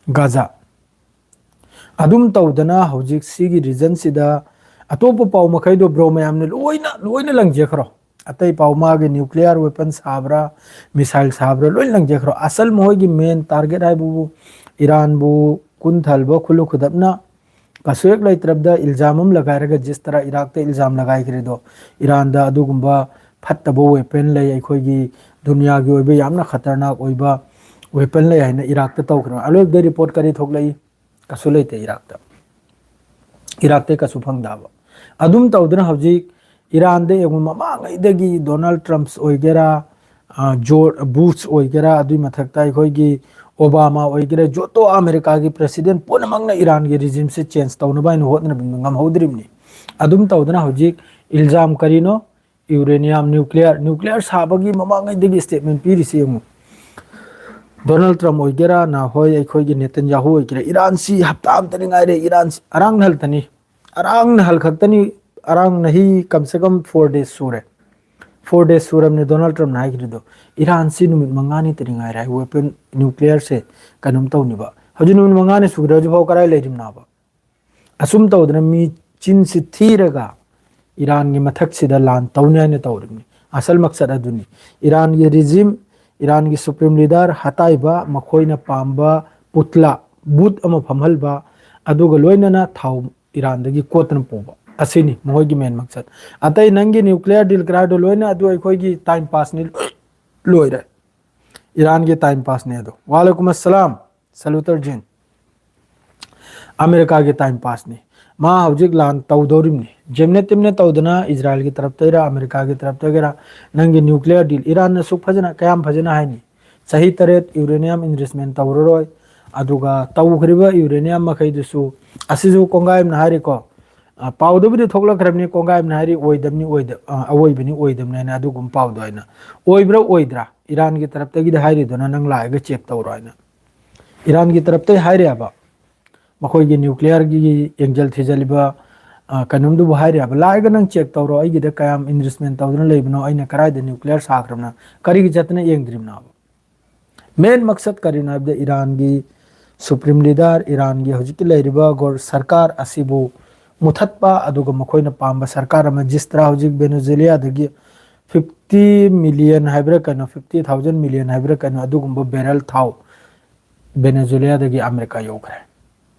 ꯒꯥꯖꯥ꯫ ꯑꯗꯨꯝ ꯇꯧꯗꯅ ꯍꯧꯖꯤꯛ ꯁꯤꯒꯤ ꯔꯤꯖꯟꯁꯤꯗ ꯑꯇꯣꯞꯄ ꯄꯥꯎ ꯃꯈꯩꯗꯣ ꯕ꯭ꯔꯣ ꯃꯌꯥꯝꯅ ꯂꯣꯏꯅ, ꯂꯣꯏꯅ ꯂꯪꯖꯈ꯭ꯔꯣ꯫ ꯑꯇꯩ ꯄꯥꯎ, ꯃꯥꯒꯤ ꯅ꯭ꯌꯨꯀ꯭ꯂꯤꯌꯥꯔ ꯋꯦꯄꯟ ꯁꯥꯕ꯭ꯔꯥ, ꯃꯤꯁꯥꯏꯜ ꯁꯥꯕ꯭ꯔꯥ, ꯂꯣꯏ ꯂꯪꯖꯈ꯭ꯔꯣ꯫ ꯑꯁꯜ ꯃꯈꯣꯏꯒꯤ ꯃꯦꯟ ꯇꯥꯔꯒꯦꯠ ꯍꯥꯏꯕꯕꯨ ꯏꯔꯥꯟꯕꯨ ꯀꯨꯟꯊꯜꯕ ꯈꯨꯜꯂꯨ ꯈꯨꯗꯞꯅ ꯀꯩꯁꯨ ꯍꯦꯛ ꯂꯩꯇ꯭ꯔꯕꯗ ꯏꯜꯖꯥꯝ ꯑꯃ ꯂꯒꯥꯏꯔꯒ ꯖꯤꯁ ꯇꯔꯥ ꯏꯔꯥꯛꯇ ꯏꯜꯖꯥꯝ ꯂꯒꯥꯏꯈ꯭ꯔꯦꯗꯣ, ꯏꯔꯥꯟꯗ ꯑꯗꯨꯒꯨꯝꯕ ꯐꯠꯇꯕ ꯋꯦꯄꯟ ꯂꯩ, ꯑꯩꯈꯣꯏꯒꯤ ꯗꯨꯅꯤꯌꯥꯒꯤ ꯑꯣꯏꯕ ꯌꯥꯝꯅ ꯈꯇꯔꯅꯥꯛ ꯑꯣꯏꯕ ꯋꯦꯄꯟ ꯂꯩ ꯍꯥꯏꯅ ꯏꯔꯥꯛꯇ ꯇꯧꯈ꯭ꯔꯦ꯫ ꯑꯔꯣꯏꯕꯗ ꯔꯤꯄꯣꯔꯠ ꯀꯔꯤ ꯊꯣꯛꯂꯛꯏ? ꯀꯩꯁꯨ ꯂꯩꯇꯦ ꯏꯔꯥꯛꯇ꯫ ꯏꯔꯥꯛꯇꯩ ꯀꯩꯁꯨ ꯐꯪꯗꯕ꯫ ꯑꯗꯨꯝ ꯇꯧꯗꯅ ꯍꯧꯖꯤꯛ ꯏꯔꯥꯟꯗ ꯌꯦꯡꯉꯨ, ꯃꯃꯥꯡꯉꯩꯗꯒꯤ ꯗꯣꯅꯥꯜꯗ ꯇ꯭ꯔꯝꯞ ꯑꯣꯏꯒꯦꯔꯥ, ꯑ, ꯖꯣꯔ ꯕꯨꯁ ꯑꯣꯏꯒꯦꯔꯥ, ꯑꯗꯨꯏ ꯃꯊꯛꯇ ꯑꯩꯈꯣꯏꯒꯤ ꯑꯣꯕꯥꯃꯥ ꯑꯣꯏꯒꯦꯔꯥ, ꯖꯣꯇꯣ ꯑꯃꯦꯔꯤꯀꯥꯒꯤ ꯄ꯭ꯔꯦꯁꯤꯗꯦꯟ ꯄꯨꯝꯅꯃꯛꯅ ꯏꯔꯥꯟꯒꯤ ꯔꯤꯖꯤꯝꯁꯦ ꯆꯦꯟꯖ ꯇꯧꯅꯕ ꯍꯥꯏꯅ ꯍꯣꯠꯅꯔꯕ ꯉꯝꯍꯧꯗ꯭ꯔꯤꯕꯅꯤ꯫ ꯑꯗꯨꯝ ꯇꯧꯗꯅ ꯍꯧꯖꯤꯛ ꯏꯜꯖꯥꯝ ꯀꯔꯤꯅꯣ? ꯌꯨꯔꯦꯅꯤꯌꯝ, ꯅ꯭ꯌꯨꯀ꯭ꯂꯤꯌꯔ, ꯅ꯭ꯌꯨꯀ꯭ꯂꯤꯌꯔ ꯁꯥꯕꯒꯤ ꯃꯃꯥꯡꯉꯩꯗꯒꯤ ꯁ꯭ꯇꯦꯠꯃꯦꯟ ꯄꯤꯔꯤꯁꯤ ꯌꯦꯡꯉꯨ꯫ ꯗꯣꯅꯥꯜꯗ ꯇ꯭ꯔꯝꯞ ꯑꯣꯏꯒꯦꯔꯥ, ꯅꯍꯣꯏ ꯑꯩꯈꯣꯏꯒꯤ ꯅꯦꯇꯟꯌꯥꯍꯨ ꯑꯣꯏꯒꯦꯔꯥ, ꯏꯔꯥꯟꯁꯤ ꯍꯞꯇꯥ ꯑꯃꯇꯅꯤ ꯉꯥꯏꯔꯦ, ꯏꯔꯥꯟꯁꯤ ꯑꯔꯥꯡ ꯅꯍꯜꯇꯅꯤ, ꯑꯔꯥꯡ ꯅꯍꯜ ꯈꯛꯇꯅꯤ, ꯑꯔꯥꯡ ꯅꯍꯤ ꯀꯝ ꯁꯦ ꯀꯝ ꯐꯣꯔ ꯗꯦꯖ ꯁꯨꯔꯦ꯫ ꯐꯣꯔ ꯗꯦꯖ ꯁꯨꯔꯕꯅꯤ ꯗꯣꯅꯥꯜꯗ ꯇ꯭ꯔꯝꯞꯅ ꯍꯥꯏꯈ꯭ꯔꯤꯗꯣ꯫ ꯏꯔꯥꯟꯁꯤ ꯅꯨꯃꯤꯠ ꯃꯉꯥꯅꯤ ꯇꯅꯤ ꯉꯥꯏꯔꯦ ꯍꯥꯏ, ꯋꯦꯄꯟ ꯅ꯭ꯌꯨꯀ꯭ꯂꯤꯌꯔꯁꯦ ꯀꯩꯅꯣꯝ ꯇꯧꯅꯤꯕ꯫ ꯍꯧꯖꯤꯛ ꯅꯨꯃꯤꯠ ꯃꯉꯥꯅꯤ ꯁꯨꯈ꯭ꯔꯦ, ꯍꯧꯖꯤꯛꯐꯥꯎ ꯀꯔꯥꯏ ꯂꯩꯔꯤꯕꯅꯣꯕ? ꯑꯁꯨꯝ ꯇꯧꯗꯅ ꯃꯤ ꯆꯤꯟꯁꯤ ꯊꯤꯔꯒ ꯏꯔꯥꯟꯒꯤ ꯃꯊꯛꯁꯤꯗ ꯂꯥꯟ ꯇꯧꯅꯤ ꯍꯥꯏꯅ ꯇꯧꯔꯤꯕꯅꯤ꯫ ꯑꯁꯜ ꯃꯛꯁꯠ ꯑꯗꯨꯅꯤ꯫ ꯏꯔꯥꯟꯒꯤ ꯔꯤꯖꯤꯝ, ꯏꯔꯥꯟꯒꯤ ꯁꯨꯄ꯭ꯔꯤꯝ ꯂꯤꯗꯔ ꯍꯇꯥꯏꯕ, ꯃꯈꯣꯏꯅ ꯄꯥꯝꯕ ꯄꯨꯠꯂꯥ, ꯕꯨꯠ ꯑꯃ ꯐꯝꯍꯜꯕ, ꯑꯗꯨꯒ ꯂꯣꯏꯅꯅ ꯊꯥꯎ ꯏꯔꯥꯟꯗꯒꯤ ꯀꯣꯠꯇꯅ ꯄꯨꯕ꯫ ꯑꯁꯤꯅꯤ ꯃꯈꯣꯏꯒꯤ ꯃꯦꯟ ꯃꯛꯁꯠ꯫ ꯑꯇꯩ ꯅꯪꯒꯤ ꯅ꯭ꯌꯨꯀ꯭ꯂꯤꯌꯔ ꯗꯤꯜ ꯀꯔꯥꯏꯗꯣ ꯂꯣꯏꯅ ꯑꯗꯨ ꯑꯩꯈꯣꯏꯒꯤ ꯇꯥꯏꯝ ꯄꯥꯁꯅꯤ, ꯂꯣꯏꯔꯦ꯫ ꯏꯔꯥꯟꯒꯤ ꯇꯥꯏꯝ ꯄꯥꯁꯅꯤ ꯑꯗꯣ꯫ ꯋꯥꯂꯩꯀꯨꯝ ꯑꯁꯂꯥꯝ, ꯁꯂꯨꯇꯔ ꯖꯤꯟ꯫ ꯑꯃꯦꯔꯤꯀꯥꯒꯤ ꯇꯥꯏꯝ ꯄꯥꯁꯅꯤ꯫ ꯃꯥ ꯍꯧꯖꯤꯛ ꯂꯥꯟ ꯇꯧꯗꯧꯔꯤꯕꯅꯤ꯫ ꯖꯦꯝꯅꯦ ꯇꯤꯝꯅꯦ ꯇꯧꯗꯅ ꯏꯖꯔꯥꯏꯜꯒꯤ ꯇꯔꯞꯇꯩꯔ ꯑꯃꯦꯔꯤꯀꯥꯒꯤ ꯇꯔꯞꯇꯒꯤꯔ ꯅꯪꯒꯤ ꯅ꯭ꯌꯨꯀ꯭ꯂꯤꯌꯔ ꯗꯤꯜ ꯏꯔꯥꯟꯅ ꯁꯨꯛ ꯐꯖꯅ, ꯀꯌꯥꯝ ꯐꯖꯅ ꯍꯥꯏꯅꯤ? ꯆꯍꯤ ꯇꯔꯦꯠ ꯌꯨꯔꯦꯅꯤꯌꯝ ꯏꯟꯔꯤꯆꯃꯦꯟ ꯇꯧꯔꯔꯣꯏ꯫ ꯑꯗꯨꯒ ꯇꯧꯈ꯭ꯔꯤꯕ ꯌꯨꯔꯦꯅꯤꯌꯝ ꯃꯈꯩꯗꯨꯁꯨ, ꯑꯁꯤꯁꯨ ꯀꯣꯡꯒꯥꯏ ꯑꯃꯅ ꯍꯥꯏꯔꯤꯀꯣ꯫ ꯑ, ꯄꯥꯎꯗꯕꯨꯗꯤ ꯊꯣꯛꯂꯛꯈ꯭ꯔꯕꯅꯤ, ꯀꯣꯡꯒꯥꯏ ꯑꯃꯅ ꯍꯥꯏꯔꯤ ꯑꯣꯏꯗꯕꯅꯤ, ꯑꯣꯏꯗ-, ꯑ, ꯑꯋꯣꯏꯕꯅꯤ, ꯑꯣꯏꯗꯕꯅꯤ ꯍꯥꯏꯅ ꯑꯗꯨꯒꯨꯝꯕ ꯄꯥꯎꯗꯣ ꯍꯥꯏꯅ꯫ ꯑꯣꯏꯕ꯭ꯔꯥ ꯑꯣꯏꯗ꯭ꯔꯥ? ꯏꯔꯥꯟꯒꯤ ꯇꯔꯞꯇꯒꯤꯗꯤ ꯍꯥꯏꯔꯤꯗꯨꯅ ꯅꯪ ꯂꯥꯛꯑꯒ ꯆꯦꯛ ꯇꯧꯔꯣ ꯍꯥꯏꯅ꯫ ꯏꯔꯥꯟꯒꯤ ꯇꯔꯞꯇꯩ ꯍꯥꯏꯔꯦꯕ꯫ ꯃꯈꯣꯏꯒꯤ ꯅ꯭ꯌꯨꯀ꯭ꯂꯤꯌꯔꯒꯤ ꯑꯦꯡꯖꯦꯜ ꯊꯤꯖꯤꯜꯂꯤꯕ, ꯑ, ꯀꯩꯅꯣꯝꯗꯨꯕꯨ ꯍꯥꯏꯔꯦꯕ꯫ ꯂꯥꯛꯑꯒ ꯅꯪ ꯆꯦꯛ ꯇꯧꯔꯣ, ꯑꯩꯒꯤꯗ ꯀꯌꯥꯝ ꯏꯟꯔꯤꯆꯃꯦꯟ ꯇꯧꯗꯨꯅ ꯂꯩꯕꯅꯣ, ꯑꯩꯅ ꯀꯗꯥꯏꯗ ꯅ꯭ꯌꯨꯀ꯭ꯂꯤꯌꯔ ꯁꯥꯈ꯭ꯔꯕꯅꯣ, ꯀꯔꯤꯒꯤ ꯆꯠꯇꯅ ꯌꯦꯡꯗ꯭ꯔꯤꯕꯅꯣꯕ? ꯃꯦꯟ ꯃꯛꯁꯠ ꯀꯔꯤꯅꯣ ꯍꯥꯏꯕꯗ ꯏꯔꯥꯟꯒꯤ ꯁꯨꯄ꯭ꯔꯤꯝ ꯂꯤꯗꯔ, ꯏꯔꯥꯟꯒꯤ ꯍꯧꯖꯤꯛꯀꯤ ꯂꯩꯔꯤꯕ ꯒꯣꯔ-, ꯁꯔꯀꯥꯔ ꯑꯁꯤꯕꯨ ꯃꯨꯊꯠꯄ, ꯑꯗꯨꯒ ꯃꯈꯣꯏꯅ ꯄꯥꯝꯕ ꯁꯔꯀꯥꯔ ꯑꯃ ꯖꯤꯁ ꯇꯔꯥ ꯍꯧꯖꯤꯛ ꯚꯦꯅꯦꯖꯨꯂꯤꯌꯥꯗꯒꯤ ꯐꯤꯐꯇꯤ ꯃꯤꯂꯤꯌꯟ ꯍꯥꯏꯕ꯭ꯔꯥ ꯀꯩꯅꯣ, ꯐꯤꯐꯇꯤ ꯊꯥꯎꯖꯟ ꯃꯤꯂꯤꯌꯟ ꯍꯥꯏꯕ꯭ꯔꯥ ꯀꯩꯅꯣ, ꯑꯗꯨꯒꯨꯝꯕ ꯕꯦꯔꯦꯜ ꯊꯥꯎ ꯚꯦꯅꯦꯖꯨꯂꯤꯌꯥꯗꯒꯤ ꯑꯃꯦꯔꯤꯀꯥ ꯌꯧꯈ꯭ꯔꯦ꯫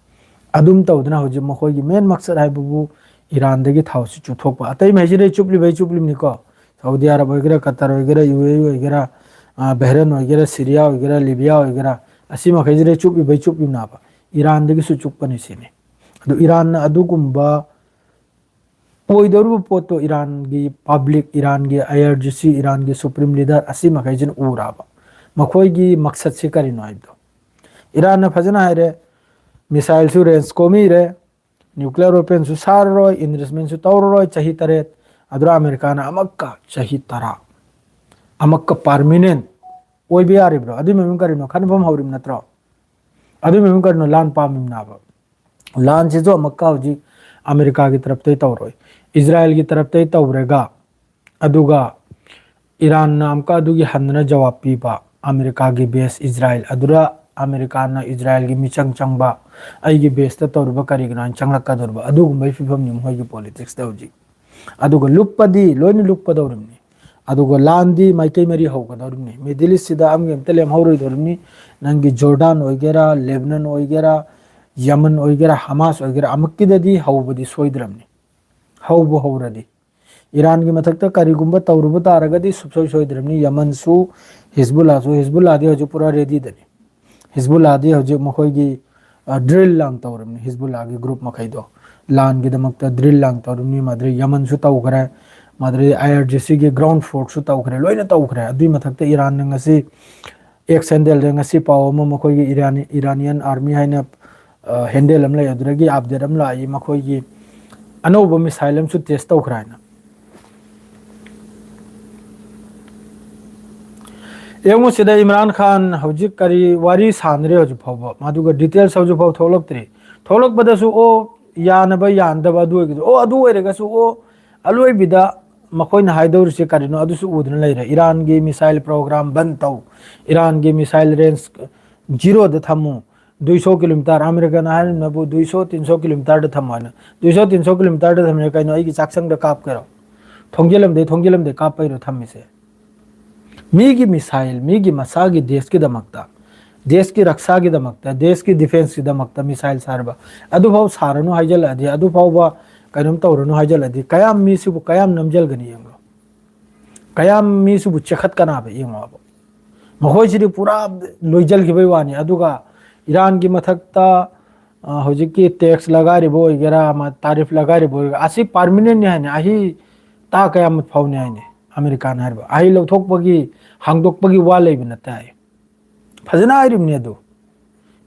ꯑꯗꯨꯝ ꯇꯧꯗꯅ ꯍꯧꯖꯤꯛ ꯃꯈꯣꯏꯒꯤ ꯃꯦꯟ ꯃꯛꯁꯠ ꯍꯥꯏꯕꯕꯨ ꯏꯔꯥꯟꯗꯒꯤ ꯊꯥꯎꯁꯤ ꯆꯨꯞꯊꯣꯛꯄ꯫ ꯑꯇꯩ ꯃꯈꯩꯁꯤꯗꯩ ꯆꯨꯞꯂꯤꯕꯩ ꯆꯨꯞꯂꯤꯕꯅꯤꯀꯣ꯫ ꯁꯥꯎꯗꯤ ꯑꯔꯕ ꯑꯣꯏꯒꯦꯔꯥ, ꯀꯇꯔ ꯑꯣꯏꯒꯦꯔꯥ, ꯌꯨ ꯑꯦ ꯏ ꯑꯣꯏꯒꯦꯔꯥ, ꯑ, ꯕꯍꯔꯦꯟ ꯑꯣꯏꯒꯦꯔꯥ, ꯁꯤꯔꯤꯌꯥ ꯑꯣꯏꯒꯦꯔꯥ, ꯂꯤꯕꯤꯌꯥ ꯑꯣꯏꯒꯦꯔꯥ, ꯑꯁꯤ ꯃꯈꯩꯁꯤꯗꯩ ꯆꯨꯞꯂꯤꯕꯩ ꯆꯨꯞꯂꯤꯕꯅꯦꯕ꯫ ꯏꯔꯥꯟꯗꯒꯤꯁꯨ ꯆꯨꯞꯄꯅꯤ ꯁꯤꯅꯤ꯫ ꯑꯗꯨ ꯏꯔꯥꯟꯅ ꯑꯗꯨꯒꯨꯝꯕ ꯑꯣꯏꯗꯧꯔꯤꯕ ꯄꯣꯠꯇꯣ ꯏꯔꯥꯟꯒꯤ ꯄꯕ꯭ꯂꯤꯛ, ꯏꯔꯥꯟꯒꯤ ꯑꯥꯏ R G C, ꯏꯔꯥꯟꯒꯤ supreme leader ꯑꯁꯤ ꯃꯈꯩꯁꯤꯅ ꯎꯔꯛꯑꯕ꯫ ꯃꯈꯣꯏꯒꯤ ꯃꯛꯁꯠꯁꯤ ꯀꯔꯤꯅꯣ ꯍꯥꯏꯕꯗꯣ꯫ ꯏꯔꯥꯟꯅ ꯐꯖꯅ ꯍꯥꯏꯔꯦ, ꯃꯤꯁꯥꯏꯜꯁꯨ ꯔꯦꯟꯖ ꯀꯣꯝꯃꯤꯔꯦ, ꯅ꯭ꯌꯨꯀ꯭ꯂꯤꯌꯔ ꯋꯦꯄꯟꯁꯨ ꯁꯥꯔꯔꯣꯏ, ꯏꯟꯚꯦꯁꯃꯦꯟꯁꯨ ꯇꯧꯔꯔꯣꯏ, ꯆꯍꯤ ꯇꯔꯦꯠ꯫ ꯑꯗꯨꯅ ꯑꯃꯦꯔꯤꯀꯥꯅ ꯑꯃꯛꯀ ꯆꯍꯤ ꯇꯔꯥ, ꯑꯃꯛꯀ ꯄꯥꯔꯃꯤꯅꯦꯟ ꯑꯣꯏꯕ ꯌꯥꯔꯤꯕ꯭ꯔꯣ? ꯑꯗꯨꯏ ꯃꯃꯤꯡ ꯀꯔꯤꯅꯣ? ꯈꯟꯐꯝ ꯍꯧꯔꯤꯕ ꯅꯠꯇ꯭ꯔꯣ? ꯑꯗꯨꯏ ꯃꯃꯤꯡ ꯀꯔꯤꯅꯣ? ꯂꯥꯟ ꯄꯥꯝꯃꯤꯕꯅꯥꯕ꯫ ꯂꯥꯟꯁꯤꯁꯨ ꯑꯃꯨꯛꯀ ꯍꯧꯖꯤꯛ ꯑꯃꯦꯔꯤꯀꯥꯒꯤ ꯇꯔꯞꯇꯩ ꯇꯧꯔꯣꯏ, ꯏꯖꯔꯥꯏꯜꯒꯤ ꯇꯔꯞꯇꯩ ꯇꯧꯔꯒ, ꯑꯗꯨꯒ ꯏꯔꯥꯟꯅ ꯑꯃꯨꯛꯀ ꯑꯗꯨꯒꯤ ꯍꯟꯗꯅ ꯖꯋꯥꯕ ꯄꯤꯕ, ꯑꯃꯦꯔꯤꯀꯥꯒꯤ ꯕꯦꯁ ꯏꯖꯔꯥꯏꯜ ꯑꯗꯨꯗ ꯑꯃꯦꯔꯤꯀꯥꯅ ꯏꯖꯔꯥꯏꯜꯒꯤ ꯃꯤꯆꯪ ꯆꯪꯕ, ꯑꯩꯒꯤ ꯕꯦꯁꯇ ꯇꯧꯔꯤꯕ ꯀꯔꯤꯒꯤꯅꯣ ꯍꯥꯏꯅ ꯆꯪꯂꯛꯀꯗꯧꯔꯤꯕ, ꯑꯗꯨꯒꯨꯝꯕꯒꯤ ꯐꯤꯕꯝꯅꯤ ꯃꯈꯣꯏꯒꯤ ꯄꯣꯂꯤꯇꯤꯛꯁꯇ ꯍꯧꯖꯤꯛ꯫ ꯑꯗꯨꯒ ꯂꯨꯞꯄꯗꯤ ꯂꯣꯏꯅ ꯂꯨꯞꯀꯗꯧꯔꯤꯕꯅꯤ꯫ ꯑꯗꯨꯒ ꯂꯥꯟꯗꯤ ꯃꯥꯏꯀꯩ ꯃꯔꯤ ꯍꯧꯒꯗꯧꯔꯤꯕꯅꯤ꯫ ꯃꯤꯗꯜ ꯏꯁꯁꯤꯗ ꯑꯃꯒꯤ ꯑꯝꯇ ꯂꯦꯝꯍꯧꯔꯣꯏꯗꯧꯔꯤꯕꯅꯤ꯫ ꯅꯪꯒꯤ ꯖꯣꯔꯗꯥꯟ ꯑꯣꯏꯒꯦꯔꯥ, ꯂꯦꯕꯅꯟ ꯑꯣꯏꯒꯦꯔꯥ, ꯌꯃꯟ ꯑꯣꯏꯒꯦꯔꯥ, ꯍꯃꯥꯁ ꯑꯣꯏꯒꯦꯔꯥ, ꯑꯃꯨꯛꯀꯤꯗꯗꯤ ꯍꯧꯕꯗꯤ ꯁꯣꯏꯗ꯭ꯔꯕꯅꯤ꯫ ꯍꯧꯕ ꯍꯧꯔꯗꯤ ꯏꯔꯥꯟꯒꯤ ꯃꯊꯛꯇ ꯀꯔꯤꯒꯨꯝꯕ ꯇꯧꯔꯨꯕ ꯇꯥꯔꯒꯗꯤ ꯁꯨꯡꯁꯣꯏ ꯁꯣꯏꯗ꯭ꯔꯕꯅꯤ꯫ ꯌꯃꯟꯁꯨ, ꯍꯤꯖꯕꯨꯜꯂꯥꯁꯨ, ꯍꯤꯖꯕꯨꯜꯂꯥꯗꯤ ꯍꯧꯖꯤꯛ ꯄꯨꯔꯥ ꯔꯦꯗꯤꯗꯅꯤ꯫ ꯍꯤꯖꯕꯨꯜꯂꯥꯗꯤ ꯍꯧꯖꯤꯛ ꯃꯈꯣꯏꯒꯤ, ꯑ, ꯗ꯭ꯔꯤꯜ ꯂꯥꯡ ꯇꯧꯔꯕꯅꯤ꯫ ꯍꯤꯖꯕꯨꯜꯂꯥꯒꯤ ꯒ꯭ꯔꯨꯞ ꯃꯈꯩꯗꯣ ꯂꯥꯟꯒꯤꯗꯃꯛꯇ ꯗ꯭ꯔꯤꯜ ꯂꯥꯡ ꯇꯧꯔꯕꯅꯤ꯫ ꯃꯗꯨꯗꯩ ꯌꯃꯟꯁꯨ ꯇꯧꯈ꯭ꯔꯦ, ꯃꯗꯨꯗꯩ ꯑꯥꯏ ꯑꯥꯔ ꯖꯤ ꯁꯤꯒꯤ ꯒ꯭ꯔꯥꯎꯟ ꯐꯣꯔꯁꯁꯨ ꯇꯧꯈ꯭ꯔꯦ, ꯂꯣꯏꯅ ꯇꯧꯈ꯭ꯔꯦ꯫ ꯑꯗꯨꯒꯤ ꯃꯊꯛꯇ ꯏꯔꯥꯟꯅ ꯉꯁꯤ ꯑꯦꯛꯁ ꯍꯦꯟꯗꯦꯜꯗ ꯉꯁꯤ ꯄꯥꯎ ꯑꯃ, ꯃꯈꯣꯏꯒꯤ ꯏꯔꯥꯅꯤ-, ꯏꯔꯥꯅꯤꯌꯟ ꯑꯥꯔꯃꯤ ꯍꯥꯏꯅ, ꯑ, ꯍꯦꯟꯗꯦꯜ ꯑꯃ ꯂꯩ, ꯑꯗꯨꯗꯒꯤ ꯑꯞꯗꯦꯠ ꯑꯃ ꯂꯥꯛꯏ, ꯃꯈꯣꯏꯒꯤ ꯑꯅꯧꯕ ꯃꯤꯁꯥꯏꯜ ꯑꯃꯁꯨ ꯇꯦꯁ ꯇꯧꯈ꯭ꯔꯦ ꯍꯥꯏꯅ꯫ ꯌꯦꯡꯉꯨ ꯁꯤꯗ ꯏꯝꯔꯥꯟ ꯈꯥꯟ ꯍꯧꯖꯤꯛ ꯀꯔꯤ ꯋꯥꯔꯤ ꯁꯥꯟꯅꯔꯤ ꯍꯧꯖꯤꯛ ꯐꯥꯎꯕ, ꯃꯗꯨꯒ ꯗꯤꯇꯦꯜꯁ ꯍꯧꯖꯤꯛ ꯐꯥꯎ ꯊꯣꯛꯂꯛꯇ꯭ꯔꯤ꯫ ꯊꯣꯛꯂꯛꯄꯗꯁꯨ ꯑꯣ ꯌꯥꯅꯕ ꯌꯥꯅꯗꯕ ꯑꯗꯨ ꯑꯣꯏꯒꯗ꯭ꯔꯥ, ꯑꯣ ꯑꯗꯨ ꯑꯣꯏꯔꯒꯁꯨ ꯑꯣ ꯑꯂꯣꯏꯕꯤꯗ ꯃꯈꯣꯏꯅ ꯍꯥꯏꯗꯧꯔꯤꯁꯤ ꯀꯔꯤꯅꯣ ꯑꯗꯨꯁꯨ ꯎꯗꯨꯅ ꯂꯩꯔꯦ꯫ ꯏꯔꯥꯟꯒꯤ ꯃꯤꯁꯥꯏꯜ ꯄ꯭ꯔꯣꯒ꯭ꯔꯥꯝ ꯕꯟ ꯇꯧ, ꯏꯔꯥꯟꯒꯤ ꯃꯤꯁꯥꯏꯜ ꯔꯦꯟꯖ ꯖꯤꯔꯣꯗ ꯊꯝꯃꯨ, ꯗꯨꯏꯁꯣ ꯀꯤꯂꯣꯃꯤꯇꯔ, ꯑꯃꯦꯔꯤꯀꯥꯅ ꯍꯥꯏꯔꯤꯕꯕꯨ ꯗꯨꯏꯁꯣ ꯇꯤꯟꯁꯣ ꯀꯤꯂꯣꯃꯤꯇꯔꯗ ꯊꯝꯃꯣ ꯍꯥꯏꯅ꯫ ꯗꯨꯏꯁꯣ ꯇꯤꯟꯁꯣ ꯀꯤꯂꯣꯃꯤꯇꯔꯗ ꯊꯝꯃꯦ ꯀꯩꯅꯣ? ꯑꯩꯒꯤ ꯆꯥꯛꯁꯪꯗ ꯀꯥꯞꯀꯦꯔꯣ? ꯊꯣꯡꯖꯤꯜꯂꯝꯗꯩ, ꯊꯣꯡꯖꯤꯜꯂꯝꯗꯩ ꯀꯥꯞꯄꯩꯔꯣ ꯊꯝꯃꯤꯁꯦ? ꯃꯤꯒꯤ ꯃꯤꯁꯥꯏꯜ, ꯃꯤꯒꯤ ꯃꯁꯥꯒꯤ ꯗꯦꯁꯀꯤꯗꯃꯛꯇ ꯗꯦꯁꯀꯤ ꯔꯛꯁꯥꯒꯤꯗꯃꯛꯇ, ꯗꯦꯁꯀꯤ ꯗꯤꯐꯦꯟꯁꯀꯤꯗꯃꯛꯇ ꯃꯤꯁꯥꯏꯜ ꯁꯥꯔꯕ, ꯑꯗꯨꯐꯥꯎ ꯁꯥꯔꯅꯨ ꯍꯥꯏꯖꯜꯂꯛꯑꯗꯤ, ꯑꯗꯨ ꯐꯥꯎꯕ ꯀꯩꯅꯣꯝ ꯇꯧꯔꯅꯨ ꯍꯥꯏꯖꯜꯂꯛꯑꯗꯤ, ꯀꯌꯥꯝ ꯃꯤꯁꯤꯕꯨ ꯀꯌꯥꯝ ꯅꯝꯖꯜꯒꯅꯤ ꯌꯦꯡꯂꯣ꯫ ꯀꯌꯥꯝ ꯃꯤꯁꯤꯕꯨ ꯆꯦꯈꯠꯀꯅꯥꯕ ꯌꯦꯡꯉꯣꯕ꯫ ꯃꯈꯣꯏꯁꯤꯗꯤ ꯄꯨꯔꯥ ꯂꯣꯏꯖꯜꯈꯤꯕꯩ ꯋꯥꯅꯤ꯫ ꯑꯗꯨꯒ ꯏꯔꯥꯟꯒꯤ ꯃꯊꯛꯇ, ꯑ, ꯍꯧꯖꯤꯛꯀꯤ ꯇꯦꯛꯁ ꯂꯒꯥꯏꯔꯤꯕ ꯑꯣꯏꯒꯦꯔꯥ, ꯑꯃ ꯇꯥꯔꯤꯐ ꯂꯒꯥꯏꯔꯤꯕ ꯑꯣꯏꯒꯦꯔꯥ, ꯑꯁꯤ ꯄꯥꯔꯃꯤꯅꯦꯟꯅꯤ ꯍꯥꯏꯅꯤ꯫ ꯑꯍꯤ ꯇꯥ ꯀꯌꯥꯃꯠ ꯐꯥꯎꯅꯤ ꯍꯥꯏꯅꯤ꯫ ꯑꯃꯦꯔꯤꯀꯥꯅ ꯍꯥꯏꯔꯤꯕ ꯑꯍꯩ ꯂꯧꯊꯣꯛꯄꯒꯤ, ꯍꯥꯡꯗꯣꯛꯄꯒꯤ ꯋꯥ ꯂꯩꯕ ꯅꯠꯇꯦ ꯍꯥꯏ꯫ ꯐꯖꯅ ꯍꯥꯏꯔꯤꯕꯅꯤ ꯑꯗꯨ꯫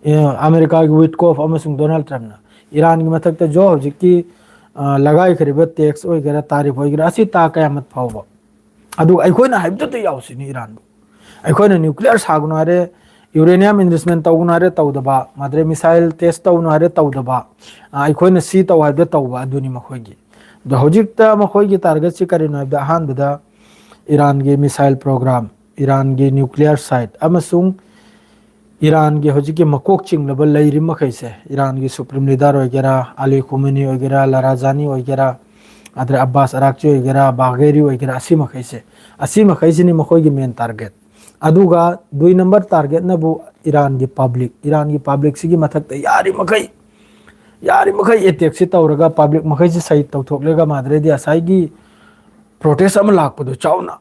ꯑꯦ, ꯑꯃꯦꯔꯤꯀꯥꯒꯤ ꯋꯤꯠꯀꯣꯐ ꯑꯃꯁꯨꯡ ꯗꯣꯅꯥꯜꯗ ꯇ꯭ꯔꯝꯞꯅ ꯏꯔꯥꯟꯒꯤ ꯃꯊꯛꯇ ꯖꯣ ꯍꯧꯖꯤꯛꯀꯤ, ꯑ, ꯂꯒꯥꯏꯈ꯭ꯔꯤꯕ ꯇꯦꯛꯁ ꯑꯣꯏꯒꯦꯔꯥ, ꯇꯥꯔꯤꯐ ꯑꯣꯏꯒꯦꯔꯥ, ꯑꯁꯤ ꯇꯥ ꯀꯌꯥꯃꯠ ꯐꯥꯎꯕ꯫ ꯑꯗꯨꯒ ꯑꯩꯈꯣꯏꯅ ꯍꯥꯏꯕꯗꯨꯗ ꯌꯥꯎꯁꯤꯅꯤ ꯏꯔꯥꯟꯕꯨ꯫ ꯑꯩꯈꯣꯏꯅ ꯅ꯭ꯌꯨꯀ꯭ꯂꯤꯌꯔ ꯁꯥꯒꯅꯨ ꯍꯥꯏꯔꯦ, ꯌꯨꯔꯦꯅꯤꯌꯝ ꯏꯟꯔꯤꯆꯃꯦꯟ ꯇꯧꯒꯅꯨ ꯍꯥꯏꯔꯦ, ꯇꯧꯗꯕ, ꯃꯥꯗ꯭ꯔꯦ ꯃꯤꯁꯥꯏꯜ ꯇꯦꯁ ꯇꯧꯒꯅꯨ ꯍꯥꯏꯔꯦ, ꯇꯧꯗꯕ, ꯑ, ꯑꯩꯈꯣꯏꯅ ꯁꯤ ꯇꯧ ꯍꯥꯏꯕꯗ ꯇꯧꯕ, ꯑꯗꯨꯅꯤ ꯃꯈꯣꯏꯒꯤ꯫ ꯑꯗꯣ ꯍꯧꯖꯤꯛꯇ ꯃꯈꯣꯏꯒꯤ ꯇꯥꯔꯒꯦꯠꯁꯤ ꯀꯔꯤꯅꯣ ꯍꯥꯏꯕꯗ, ꯑꯍꯥꯟꯕꯗ ꯏꯔꯥꯟꯒꯤ ꯃꯤꯁꯥꯏꯜ ꯄ꯭ꯔꯣꯒ꯭ꯔꯥꯝ, ꯏꯔꯥꯟꯒꯤ ꯅ꯭ꯌꯨꯀ꯭ꯂꯤꯌꯔ ꯁꯥꯏꯠ ꯑꯃꯁꯨꯡ ꯏꯔꯥꯟꯒꯤ ꯍꯧꯖꯤꯛꯀꯤ ꯃꯀꯣꯛ ꯆꯤꯡꯂꯕ ꯂꯩꯔꯤꯕ ꯃꯈꯩꯁꯦ, ꯏꯔꯥꯟꯒꯤ ꯁꯨꯄ꯭ꯔꯤꯝ ꯂꯤꯗꯔ ꯑꯣꯏꯒꯦꯔꯥ, ꯑꯂꯤ ꯈꯨꯃꯦꯅꯤ ꯑꯣꯏꯒꯦꯔꯥ, ꯂꯥꯔꯥꯖꯥꯅꯤ ꯑꯣꯏꯒꯦꯔꯥ, ꯑꯗꯩ ꯑꯕꯥꯁ ꯑꯔꯥꯛꯆꯤ ꯑꯣꯏꯒꯦꯔꯥ, ꯕꯥꯒꯦꯔꯤ ꯑꯣꯏꯒꯦꯔꯥ, ꯑꯁꯤ ꯃꯈꯩꯁꯦ, ꯑꯁꯤ ꯃꯈꯩꯁꯤꯅꯤ ꯃꯈꯣꯏꯒꯤ ꯃꯦꯟ ꯇꯥꯔꯒꯦꯠ꯫ ꯑꯗꯨꯒ ꯗꯨꯏ ꯅꯝꯕꯔ ꯇꯥꯔꯒꯦꯠꯅꯕꯨ ꯏꯔꯥꯟꯒꯤ ꯄꯕ꯭ꯂꯤꯛ, ꯏꯔꯥꯟꯒꯤ ꯄꯕ꯭ꯂꯤꯛꯁꯤꯒꯤ ꯃꯊꯛꯇ ꯌꯥꯔꯤꯃꯈꯩ, ꯌꯥꯔꯤꯃꯈꯩ ꯑꯦꯇꯦꯛꯁꯤ ꯇꯧꯔꯒ ꯄꯕ꯭ꯂꯤꯛ ꯃꯈꯩꯁꯤ ꯁꯍꯤꯗ ꯇꯧꯊꯣꯛꯂꯒ ꯃꯥꯗ꯭ꯔꯦꯗꯤ ꯉꯁꯥꯏꯒꯤ ꯄ꯭ꯔꯣꯇꯦꯁ ꯑꯃ ꯂꯥꯛꯄꯗꯣ ꯆꯥꯎꯅ,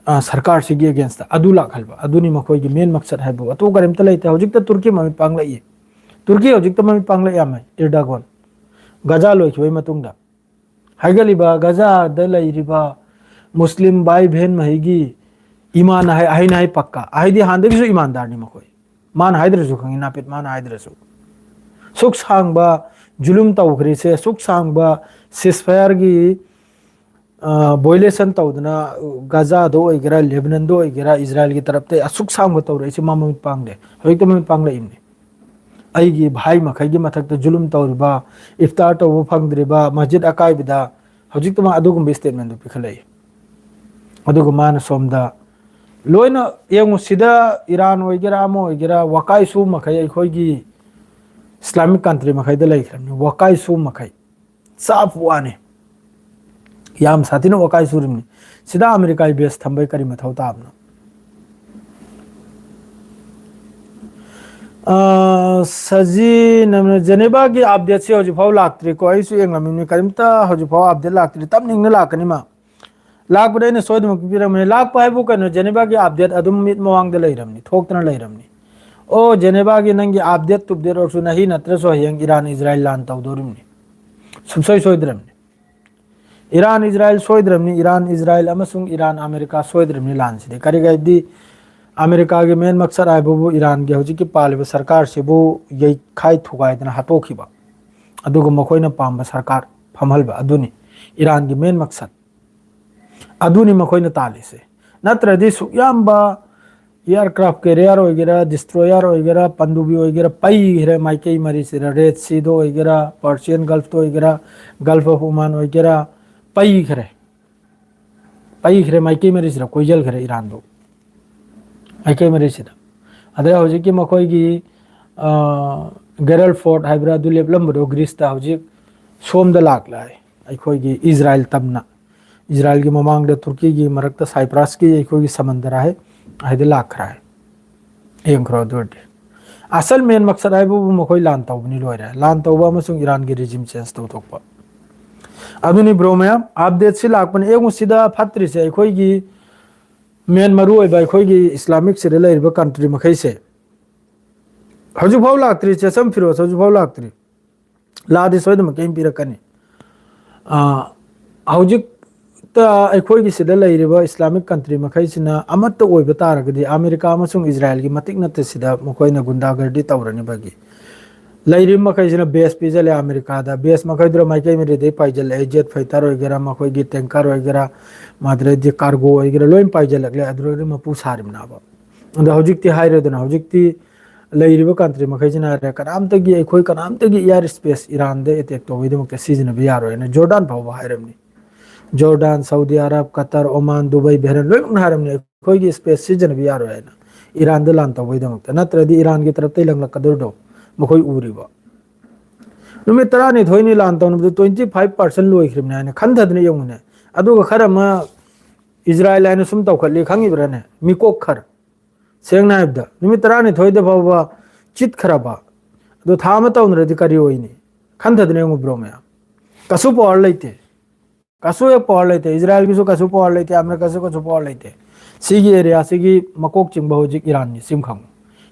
ꯑ, ꯁꯔꯀꯥꯔꯁꯤꯒꯤ ꯑꯦꯒꯦꯟꯁꯇ ꯑꯗꯨ ꯂꯥꯛꯍꯟꯕ, ꯑꯗꯨꯅꯤ ꯃꯈꯣꯏꯒꯤ ꯃꯦꯟ ꯃꯛꯁꯠ ꯍꯥꯏꯕꯕꯨ꯫ ꯑꯇꯣꯞꯄ ꯀꯔꯤꯝꯇ ꯂꯩꯇꯦ꯫ ꯍꯧꯖꯤꯛꯇ ꯇꯨꯔꯀꯤ ꯃꯃꯤꯠ ꯄꯥꯡꯂꯛꯏ꯫ ꯇꯨꯔꯀꯤ ꯍꯧꯖꯤꯛꯇ ꯃꯃꯤꯠ ꯄꯥꯡꯂꯛꯑꯦ ꯌꯥꯝꯃꯦ, ꯏꯔꯗꯥꯒꯣꯟ꯫ ꯒꯖꯥ ꯂꯣꯏꯈꯤꯕꯒꯤ ꯃꯇꯨꯡꯗ ꯍꯥꯏꯒꯠꯂꯤꯕ ꯒꯖꯥꯗ ꯂꯩꯔꯤꯕ ꯃꯨꯁꯂꯤꯝ ꯚꯥꯏ ꯚꯦꯟ ꯃꯍꯩꯒꯤ ꯏꯃꯥꯟ ꯍꯥꯏ, ꯑꯍꯩꯅ ꯍꯥꯏ ꯄꯛꯀ, ꯑꯍꯩꯗꯤ ꯍꯥꯟꯅꯗꯒꯤꯁꯨ ꯏꯃꯥꯟꯗꯥꯔꯅꯤ ꯃꯈꯣꯏ꯫ ꯃꯥꯅ ꯍꯥꯏꯗ꯭ꯔꯁꯨ ꯈꯪꯉꯤ, ꯅꯥꯄꯤꯠ ꯃꯥꯅ ꯍꯥꯏꯗ꯭ꯔꯁꯨ꯫ ꯁꯨꯛ ꯁꯥꯡꯕ ꯖꯨꯂꯨꯝ ꯇꯧꯈ꯭ꯔꯤꯁꯦ, ꯁꯨꯛ ꯁꯥꯡꯕ ꯁꯤꯁꯐꯥꯌꯔꯒꯤ, ꯑ, ꯚꯣꯏꯂꯦꯁꯟ ꯇꯧꯗꯅ ꯒꯖꯥꯗ ꯑꯣꯏꯒꯦꯔꯥ, ꯂꯦꯕꯅꯟꯗ ꯑꯣꯏꯒꯦꯔꯥ, ꯏꯖꯔꯥꯏꯜꯒꯤ ꯇꯔꯞꯇ ꯑꯁꯨꯛ ꯁꯥꯡꯕ ꯇꯧꯔꯛꯏꯁꯦ ꯃꯥ ꯃꯃꯤꯠ ꯄꯥꯡꯗꯦ, ꯍꯧꯖꯤꯛꯇ ꯃꯃꯤꯠ ꯄꯥꯡꯂꯛꯏꯕꯅꯤ꯫ ꯑꯩꯒꯤ ꯚꯥꯏ ꯃꯈꯩꯒꯤ ꯃꯊꯛꯇ ꯖꯨꯂꯨꯝ ꯇꯧꯔꯤꯕ, ꯏꯐꯇꯥꯔ ꯇꯧꯕ ꯐꯪꯗ꯭ꯔꯤꯕ, ꯃꯁꯖꯤꯗ ꯑꯀꯥꯏꯕꯗ ꯍꯧꯖꯤꯛꯇ ꯃꯥ ꯑꯗꯨꯒꯨꯝꯕ ꯁ꯭ꯇꯦꯠꯃꯦꯟꯗꯨ ꯄꯤꯈꯠꯂꯛꯏ꯫ ꯑꯗꯨꯒ ꯃꯥꯅ ꯁꯣꯝꯗ ꯂꯣꯏꯅ ꯌꯦꯡꯉꯨ, ꯁꯤꯗ ꯏꯔꯥꯟ ꯑꯣꯏꯒꯦꯔꯥ, ꯑꯃ ꯑꯣꯏꯒꯦꯔꯥ, ꯋꯥꯀꯥꯏ ꯁꯨ ꯃꯈꯩ ꯑꯩꯈꯣꯏꯒꯤ ꯏꯁꯂꯥꯃꯤꯛ ꯀꯟꯇ꯭ꯔꯤ ꯃꯈꯩꯗ ꯂꯩꯈ꯭ꯔꯕꯅꯤ, ꯋꯥꯀꯥꯏ ꯁꯨ ꯃꯈꯩ꯫ ꯆꯞ ꯋꯥꯅꯤ꯫ ꯌꯥꯝ ꯁꯥꯊꯤꯅ ꯋꯥꯀꯥꯏ ꯁꯨꯔꯤꯕꯅꯤ꯫ ꯁꯤꯗ ꯑꯃꯦꯔꯤꯀꯥꯒꯤ ꯕꯦꯁ ꯊꯝꯕꯩ ꯀꯔꯤ ꯃꯊꯧ ꯇꯥꯕꯅꯣ? ꯑ, ꯁꯖꯤ ꯅꯝꯅ ꯖꯦꯅꯦꯕꯥꯒꯤ ꯑꯞꯗꯦꯠꯁꯤ ꯍꯧꯖꯤꯛꯐꯥꯎ ꯂꯥꯛꯇ꯭ꯔꯤꯀꯣ꯫ ꯑꯩꯁꯨ ꯌꯦꯡꯂꯝꯃꯤꯅꯤ, ꯀꯔꯤꯝꯇ ꯍꯧꯖꯤꯛꯐꯥꯎ ꯑꯞꯗꯦꯠ ꯂꯥꯛꯇ꯭ꯔꯤ꯫ ꯇꯞꯅ ꯏꯪꯅ ꯂꯥꯛꯀꯅꯤ ꯃꯥ꯫ ꯂꯥꯛꯄꯗ ꯑꯩꯅ ꯁꯣꯏꯗꯅꯃꯛꯀꯤ ꯄꯤꯔꯝꯒꯅꯤ꯫ ꯂꯥꯛꯄ ꯍꯥꯏꯕꯨ ꯀꯩꯅꯣ, ꯖꯦꯅꯦꯕꯥꯒꯤ ꯑꯞꯗꯦꯠ ꯑꯗꯨꯝ ꯃꯤꯠ ꯃꯃꯥꯡꯗ ꯂꯩꯔꯝꯅꯤ, ꯊꯣꯛꯇꯅ ꯂꯩꯔꯝꯅꯤ꯫ ꯑꯣ, ꯖꯦꯅꯦꯕꯥꯒꯤ ꯅꯪꯒꯤ ꯑꯞꯗꯦꯠ ꯇꯨꯞꯗꯦꯠ ꯑꯣꯏꯔꯁꯨ ꯅꯍꯤ ꯅꯠꯇ꯭ꯔꯁꯨ ꯍꯌꯦꯡ ꯏꯔꯥꯟ ꯏꯖꯔꯥꯏꯜ ꯂꯥꯟ ꯇꯧꯗꯣꯔꯤꯕꯅꯤ꯫ ꯁꯨꯡꯁꯣꯏ ꯁꯣꯏꯗ꯭ꯔꯕꯅꯤ꯫ ꯏꯔꯥꯟ ꯏꯖꯔꯥꯏꯜ ꯁꯣꯏꯗ꯭ꯔꯕꯅꯤ, ꯏꯔꯥꯟ ꯏꯖꯔꯥꯏꯜ ꯑꯃꯁꯨꯡ ꯏꯔꯥꯟ ꯑꯃꯦꯔꯤꯀꯥ ꯁꯣꯏꯗ꯭ꯔꯕꯅꯤ ꯂꯥꯟꯁꯤꯗꯤ꯫ ꯀꯔꯤꯒꯤ ꯍꯥꯏꯕꯗꯤ ꯑꯃꯦꯔꯤꯀꯥꯒꯤ ꯃꯦꯟ ꯃꯛꯁꯠ ꯍꯥꯏꯕꯕꯨ ꯏꯔꯥꯟꯒꯤ ꯍꯧꯖꯤꯛꯀꯤ ꯄꯥꯜꯂꯤꯕ ꯁꯔꯀꯥꯔꯁꯤꯕꯨ ꯌꯩꯈꯥꯏ ꯊꯨꯒꯥꯏꯗꯅ ꯍꯥꯠꯇꯣꯛꯈꯤꯕ, ꯑꯗꯨꯒ ꯃꯈꯣꯏꯅ ꯄꯥꯝꯕ ꯁꯔꯀꯥꯔ ꯐꯝꯍꯟꯕ, ꯑꯗꯨꯅꯤ ꯏꯔꯥꯟꯒꯤ ꯃꯦꯟ ꯃꯛꯁꯠ꯫ ꯑꯗꯨꯅꯤ ꯃꯈꯣꯏꯅ ꯇꯥꯜꯂꯤꯁꯦ꯫ ꯅꯠꯇ꯭ꯔꯗꯤ ꯁꯨꯛ ꯌꯥꯝꯕ ꯑꯦꯌꯥꯔꯀ꯭ꯔꯥꯐ ꯀꯦꯔꯤꯌꯔ ꯑꯣꯏꯒꯦꯔꯥ, ꯗꯤꯁꯇ꯭ꯔꯣꯌꯔ ꯑꯣꯏꯒꯦꯔꯥ, ꯄꯟꯗꯨꯕꯤ ꯑꯣꯏꯒꯦꯔꯥ, ꯄꯩꯈ꯭ꯔꯦ ꯃꯥꯏꯀꯩ ꯃꯔꯤꯁꯤꯗ, ꯔꯦꯗ ꯁꯤꯗ ꯑꯣꯏꯒꯦꯔꯥ, ꯄꯔꯁꯤꯌꯟ ꯒꯜꯐꯇ ꯑꯣꯏꯒꯦꯔꯥ, ꯒꯜꯐ ꯑꯣꯐ ꯎꯃꯥꯟ ꯑꯣꯏꯒꯦꯔꯥ, ꯄꯩꯈ꯭ꯔꯦ꯫ ꯄꯩꯈ꯭ꯔꯦ ꯃꯥꯏꯀꯩ ꯃꯔꯤꯁꯤꯗ, ꯀꯣꯏꯁꯤꯟꯈ꯭ꯔꯦ ꯏꯔꯥꯟꯗꯣ ꯃꯥꯏꯀꯩ ꯃꯔꯤꯁꯤꯗ꯫ ꯑꯗꯩ ꯍꯧꯖꯤꯛꯀꯤ ꯃꯈꯣꯏꯒꯤ, ꯑ, ꯒꯦꯔꯜ ꯐꯣꯔꯠ ꯍꯥꯏꯕ꯭ꯔꯥ, ꯑꯗꯨ ꯂꯦꯞꯂꯝꯕꯗꯣ ꯒ꯭ꯔꯤꯁꯇ, ꯍꯧꯖꯤꯛ ꯁꯣꯝꯗ ꯂꯥꯛꯂꯦ꯫ ꯑꯩꯈꯣꯏꯒꯤ ꯏꯖꯔꯥꯏꯜ ꯇꯝꯅ, ꯏꯖꯔꯥꯏꯜꯒꯤ ꯃꯃꯥꯡꯗ ꯇꯨꯔꯀꯤꯒꯤ ꯃꯔꯛꯇ ꯁꯥꯏꯄ꯭ꯔꯁꯀꯤ ꯑꯩꯈꯣꯏꯒꯤ ꯁꯃꯟꯗꯔ ꯍꯥꯏ, ꯍꯥꯏꯗꯤ ꯂꯥꯛꯈ꯭ꯔꯦ꯫ ꯌꯦꯡꯈ꯭ꯔꯣ꯫ ꯑꯗꯨ ꯑꯣꯏꯔꯗꯤ ꯑꯁꯜ ꯃꯦꯟ ꯃꯛꯁꯠ ꯍꯥꯏꯕꯕꯨ ꯃꯈꯣꯏ ꯂꯥꯟ ꯇꯧꯕꯅꯤ, ꯂꯣꯏꯔꯦ꯫ ꯂꯥꯟ ꯇꯧꯕ ꯑꯃꯁꯨꯡ ꯏꯔꯥꯟꯒꯤ ꯔꯤꯖꯤꯝ ꯆꯦꯟꯖ ꯇꯧꯊꯣꯛꯄ꯫ ꯑꯗꯨꯅꯤ ꯕ꯭ꯔꯣ ꯃꯌꯥꯝ, ꯑꯞꯗꯦꯠꯁꯤ ꯂꯥꯛꯄꯅꯤ꯫ ꯌꯦꯡꯉꯨ, ꯁꯤꯗ ꯐꯠꯇ꯭ꯔꯤꯁꯦ ꯑꯩꯈꯣꯏꯒꯤ ꯃꯦꯟ ꯃꯔꯨ ꯑꯣꯏꯕ ꯑꯩꯈꯣꯏꯒꯤ ꯏꯁꯂꯥꯃꯤꯛꯁꯤꯗ ꯂꯩꯔꯤꯕ ꯀꯟꯇ꯭ꯔꯤ ꯃꯈꯩꯁꯦ꯫ ꯍꯧꯖꯤꯛꯐꯥꯎ ꯂꯥꯛꯇ꯭ꯔꯤ, ꯆꯦꯁꯝ ꯐꯤꯔꯣꯁ ꯍꯧꯖꯤꯛꯐꯥꯎ ꯂꯥꯛꯇ꯭ꯔꯤ꯫ ꯂꯥꯛꯑꯗꯤ ꯁꯣꯏꯗꯅꯃꯛꯀꯤ ꯑꯩꯅ ꯄꯤꯔꯛꯀꯅꯤ꯫ ꯑꯥ, ꯍꯧꯖꯤꯛꯇ ꯑꯩꯈꯣꯏꯒꯤ ꯁꯤꯗ ꯂꯩꯔꯤꯕ ꯏꯁꯂꯥꯃꯤꯛ ꯀꯟꯇ꯭ꯔꯤ ꯃꯈꯩꯁꯤꯅ ꯑꯃꯠꯇ ꯑꯣꯏꯕ ꯇꯥꯔꯒꯗꯤ ꯑꯃꯦꯔꯤꯀꯥ ꯑꯃꯁꯨꯡ ꯏꯖꯔꯥꯏꯜꯒꯤ ꯃꯇꯤꯛ ꯅꯠꯇꯦ ꯁꯤꯗ ꯃꯈꯣꯏꯅ ꯒꯨꯟꯗꯥꯒꯔꯗꯤ ꯇꯧꯔꯅꯤꯕꯒꯤ꯫ ꯂꯩꯔꯤꯕ ꯃꯈꯩꯁꯤꯅ ꯕꯦꯁ ꯄꯤꯖꯜꯂꯦ ꯑꯃꯦꯔꯤꯀꯥꯗ, ꯕꯦꯁ ꯃꯈꯩꯗꯨꯅ ꯃꯥꯏꯀꯩ ꯃꯔꯤꯗꯩ ꯄꯥꯏꯖꯜꯂꯛꯑꯦ, ꯖꯦꯠ ꯐꯥꯏꯇꯔ ꯑꯣꯏꯒꯦꯔꯥ, ꯃꯈꯣꯏꯒꯤ ꯇꯦꯡꯀꯔ ꯑꯣꯏꯒꯦꯔꯥ, ꯃꯗꯨꯗꯩꯗꯤ ꯀꯥꯔꯒꯣ ꯑꯣꯏꯒꯦꯔꯥ, ꯂꯣꯏ ꯄꯥꯏꯖꯜꯂꯛꯂꯦ꯫ ꯑꯗꯨꯗꯩ ꯃꯄꯨ ꯁꯥꯔꯤꯕꯅꯦꯕ꯫ ꯑꯗꯣ ꯍꯧꯖꯤꯛꯇꯤ ꯍꯥꯏꯔꯦꯗꯅ, ꯍꯧꯖꯤꯛꯇꯤ ꯂꯩꯔꯤꯕ ꯀꯟꯇ꯭ꯔꯤ ꯃꯈꯩꯁꯤꯅ ꯍꯥꯏꯔꯦ, ꯀꯅꯥꯝꯇꯒꯤ, ꯑꯩꯈꯣꯏ ꯀꯅꯥꯝꯇꯒꯤ ꯏꯌꯥꯔ ꯁ꯭ꯄꯦꯁ ꯏꯔꯥꯟꯗ ꯑꯦꯇꯦꯛ ꯇꯧꯕꯒꯤꯗꯃꯛꯇ ꯁꯤꯖꯤꯟꯅꯕ ꯌꯥꯔꯣꯏ ꯍꯥꯏꯅ ꯖꯣꯔꯗꯥꯟ ꯐꯥꯎꯕ ꯍꯥꯏꯔꯝꯅꯤ꯫ Jordan, Saudi Arab, Qatar, Oman, Dubai, Bahrain ꯂꯣꯏꯅꯃꯛꯅ ꯍꯥꯏꯔꯝꯅꯤ, ꯑꯩꯈꯣꯏꯒꯤ ꯁ꯭ꯄꯦꯁ ꯁꯤꯖꯤꯟꯅꯕ ꯌꯥꯔꯣꯏ ꯍꯥꯏꯅ, ꯏꯔꯥꯟꯗ ꯂꯥꯟ ꯇꯧꯕꯒꯤꯗꯃꯛꯇ꯫ ꯅꯠꯇ꯭ꯔꯗꯤ ꯏꯔꯥꯟꯒꯤ ꯇꯔꯞꯇꯩ ꯂꯪꯂꯛꯀꯗꯧꯔꯤꯗꯣ ꯃꯈꯣꯏ ꯎꯔꯤꯕ꯫ ꯅꯨꯃꯤꯠ ꯇꯔꯥꯅꯤꯊꯣꯏꯅꯤ ꯂꯥꯟ ꯇꯧꯅꯕꯗ twenty five percent ꯂꯣꯏꯈ꯭ꯔꯤꯕꯅꯦ ꯍꯥꯏꯅ ꯈꯟꯊꯗꯅ ꯌꯦꯡꯉꯨꯅꯦ꯫ ꯑꯗꯨꯒ ꯈꯔ ꯑꯃ ꯏꯖꯔꯥꯏꯜ ꯍꯥꯏꯅ ꯁꯨꯝ ꯇꯧꯈꯠꯂꯤ, ꯈꯪꯉꯤꯕ꯭ꯔꯥꯅꯦ? ꯃꯤꯀꯣꯛ ꯈꯔ꯫ ꯁꯦꯡꯅ ꯍꯥꯏꯕꯗ, ꯅꯨꯃꯤꯠ ꯇꯔꯥꯅꯤꯊꯣꯏꯗ ꯐꯥꯎꯕ ꯆꯤꯠꯈ꯭ꯔꯕ, ꯑꯗꯨ ꯊꯥ ꯑꯃ ꯇꯧꯅꯔꯗꯤ ꯀꯔꯤ ꯑꯣꯏꯅꯤ? ꯈꯟꯊꯗꯅ ꯌꯦꯡꯉꯨ ꯕ꯭ꯔꯣ ꯃꯌꯥꯝ, ꯀꯩꯁꯨ ꯄꯋꯥꯔ ꯂꯩꯇꯦ꯫ ꯀꯩꯁꯨ ꯍꯦꯛ ꯄꯋꯥꯔ ꯂꯩꯇꯦ꯫ ꯏꯖꯔꯥꯏꯜꯒꯤꯁꯨ ꯀꯩꯁꯨ ꯄꯋꯥꯔ ꯂꯩꯇꯦ, ꯑꯃꯦꯔꯤꯀꯥꯁꯨ ꯀꯩꯁꯨ ꯄꯋꯥꯔ ꯂꯩꯇꯦ꯫ ꯁꯤꯒꯤ ꯑꯦꯔꯤꯌꯥꯁꯤꯒꯤ ꯃꯀꯣꯛ ꯆꯤꯡꯕ ꯍꯧꯖꯤꯛ ꯏꯔꯥꯟꯅꯤ, ꯁꯤꯝ ꯈꯪꯉꯨ꯫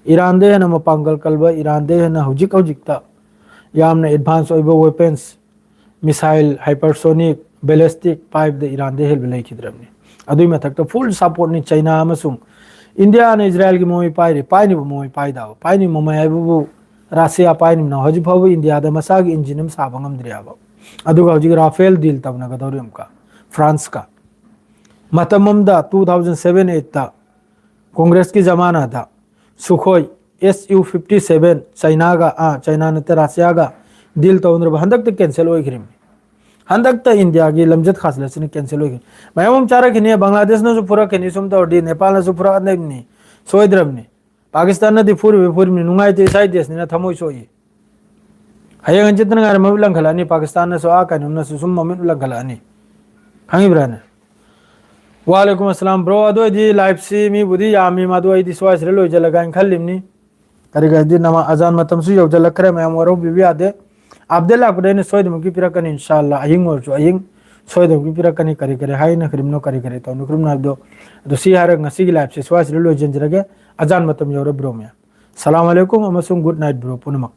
ꯏꯔꯥꯟꯗꯩ ꯍꯦꯟꯅ ꯃꯄꯥꯡꯒꯜ ꯀꯜꯕ, ꯏꯔꯥꯟꯗꯩ ꯍꯦꯟꯅ ꯍꯧꯖꯤꯛ ꯍꯧꯖꯤꯛꯇ ꯌꯥꯝꯅ ꯑꯦꯗꯚꯥꯟꯁ ꯑꯣꯏꯕ ꯋꯦꯄꯟꯁ, ꯃꯤꯁꯥꯏꯜ, ꯍꯥꯏꯄꯔꯁꯣꯅꯤꯛ, ꯕꯦꯂꯦꯁꯇꯤꯛ ꯄꯥꯏꯕꯗ ꯏꯔꯥꯟꯗꯩ ꯍꯦꯟꯕ ꯂꯩꯈꯤꯗ꯭ꯔꯕꯅꯤ꯫ ꯑꯗꯨꯒꯤ ꯃꯊꯛꯇ ꯐꯨꯜ ꯁꯄꯣꯔꯠꯅꯤ ꯆꯩꯅꯥ ꯑꯃꯁꯨꯡ ꯏꯟꯗꯤꯌꯥꯅ ꯏꯖꯔꯥꯏꯜꯒꯤ ꯃꯃꯩ ꯄꯥꯏꯔꯤ꯫ ꯄꯥꯏꯅꯤꯕ ꯃꯃꯩ ꯄꯥꯏꯗꯕ, ꯄꯥꯏꯅꯤꯕ ꯃꯃꯩ ꯍꯥꯏꯕꯕꯨ ꯔꯥꯁꯤꯌꯥ ꯄꯥꯏꯅꯤꯕꯅ ꯍꯧꯖꯤꯛ ꯐꯥꯎꯕ ꯏꯟꯗꯤꯌꯥꯗ ꯃꯁꯥꯒꯤ ꯏꯟꯖꯤꯟ ꯑꯃ ꯁꯥꯕ ꯉꯝꯗ꯭ꯔꯤ ꯍꯥꯏꯕ꯫ ꯑꯗꯨꯒ ꯍꯧꯖꯤꯛ ꯔꯥꯐꯦꯜ ꯗꯤꯜ ꯇꯧꯅꯒꯗꯧꯔꯤ ꯑꯃꯨꯛꯀ ꯐ꯭ꯔꯥꯟꯁꯀ꯫ ꯃꯇꯝ ꯑꯃꯗ two thousand seven eightꯇ ꯀꯣꯡꯒ꯭ꯔꯦꯁꯀꯤ ꯖꯃꯥꯅꯥꯗ ꯁꯨꯈꯣꯏ S U fifty seven ꯆꯩꯅꯥꯒ, ꯑꯥ, ꯆꯩꯅꯥ ꯅꯠꯇꯦ, ꯔꯥꯁꯤꯌꯥꯒ ꯗꯤꯜ ꯇꯧꯅꯔꯕ, ꯍꯟꯗꯛꯇ ꯀꯦꯟꯁꯦꯜ ꯑꯣꯏꯈ꯭ꯔꯤꯕꯅꯤ꯫ ꯍꯟꯗꯛꯇ ꯏꯟꯗꯤꯌꯥꯒꯤ ꯂꯝꯖꯠ ꯈꯥꯁꯤꯜꯂꯁꯤꯅ ꯀꯦꯟꯁꯦꯜ ꯑꯣꯏꯈ꯭ꯔꯤꯕꯅꯤ꯫ ꯃꯌꯥꯝ ꯑꯃ ꯆꯥꯔꯛꯈꯤꯅꯤ, ꯕꯪꯒ꯭ꯂꯥꯗꯦꯁꯅꯁꯨ ꯐꯨꯔꯛꯈꯤꯅꯤ, ꯁꯨꯝ ꯇꯧꯔꯗꯤ ꯅꯦꯄꯥꯜꯅꯁꯨ ꯐꯨꯔꯛꯑꯗꯕꯅꯤ, ꯁꯣꯏꯗ꯭ꯔꯕꯅꯤ꯫ ꯄꯥꯀꯤꯁꯇꯥꯟꯅꯗꯤ ꯐꯨꯔꯤꯕ ꯐꯨꯔꯤꯕꯅꯤ, ꯅꯨꯡꯉꯥꯏꯇꯦ, ꯏꯁꯥ ꯗꯦꯁꯅꯤꯅ ꯊꯃꯣꯏ ꯁꯣꯛꯏ꯫ ꯍꯌꯦꯡ ꯍꯪꯆꯤꯠꯇꯅ ꯉꯥꯏꯔꯦ ꯃꯃꯤꯠ ꯂꯪꯈꯠꯂꯛꯑꯅꯤ, ꯄꯥꯀꯤꯁꯇꯥꯟꯅꯁꯨ ꯑꯥ ꯀꯩꯅꯣꯝꯅꯁꯨ ꯁꯨꯝ ꯃꯃꯤꯠ ꯂꯪꯈꯠꯂꯛꯑꯅꯤ꯫ ꯈꯪꯉꯤꯕ꯭ꯔꯥꯅꯦ? ꯋꯥꯂꯦꯀꯨꯝ ꯑꯁꯂꯥꯝ ꯕ꯭ꯔꯣ, ꯑꯗꯨ ꯑꯣꯏꯗꯤ ꯂꯥꯏꯐꯁꯤ ꯃꯤꯕꯨꯗꯤ ꯌꯥꯝꯃꯤ, ꯃꯗꯨ ꯑꯩꯗꯤ ꯁ꯭ꯋꯥꯏꯁꯤꯗ ꯂꯣꯏꯁꯤꯜꯂꯒ ꯍꯥꯏꯅ ꯈꯜꯂꯤꯕꯅꯤ꯫ ꯀꯔꯤ ꯀꯔꯤꯗꯤ ꯅꯃꯥ ꯑꯖꯥꯟ ꯃꯇꯝꯁꯨ ꯌꯧꯁꯤꯜꯂꯛꯈ꯭ꯔꯦ, ꯃꯌꯥꯝ ꯋꯥꯔꯧꯕꯤꯕ ꯌꯥꯗꯦ꯫ ꯑꯞꯗꯦꯠ ꯂꯥꯛꯄꯗ ꯑꯩꯅ ꯁꯣꯏꯗꯅꯃꯛꯀꯤ ꯄꯤꯔꯛꯀꯅꯤ, ꯏꯟꯁꯥꯜꯂꯥ꯫ ꯑꯍꯤꯡ ꯑꯣꯏꯔꯁꯨ ꯑꯍꯤꯡ ꯁꯣꯏꯗꯅꯃꯛꯀꯤ ꯄꯤꯔꯛꯀꯅꯤ, ꯀꯔꯤ ꯀꯔꯤ ꯍꯥꯏꯅꯈ꯭ꯔꯤꯕꯅꯣ, ꯀꯔꯤ ꯀꯔꯤ ꯇꯧꯅꯈ꯭ꯔꯤꯕꯅꯣ ꯍꯥꯏꯕꯗꯣ꯫ ꯑꯗꯨ ꯁꯤ ꯍꯥꯏꯔꯒ ꯉꯁꯤꯒꯤ ꯂꯥꯏꯐꯁꯦ ꯁ꯭ꯋꯥꯏꯁꯤꯗ ꯂꯣꯏꯁꯤꯟꯖꯔꯒꯦ꯫ ꯑꯖꯥꯟ ꯃꯇꯝ ꯌꯧꯔꯦ ꯕ꯭ꯔꯣ ꯃꯌꯥꯝ꯫ ꯁꯂꯥꯝ ꯑꯂꯩꯀꯨꯝ ꯑꯃꯁꯨꯡ ꯒꯨꯗ ꯅꯥꯏꯠ ꯕ꯭ꯔꯣ ꯄꯨꯝꯅꯃꯛ꯫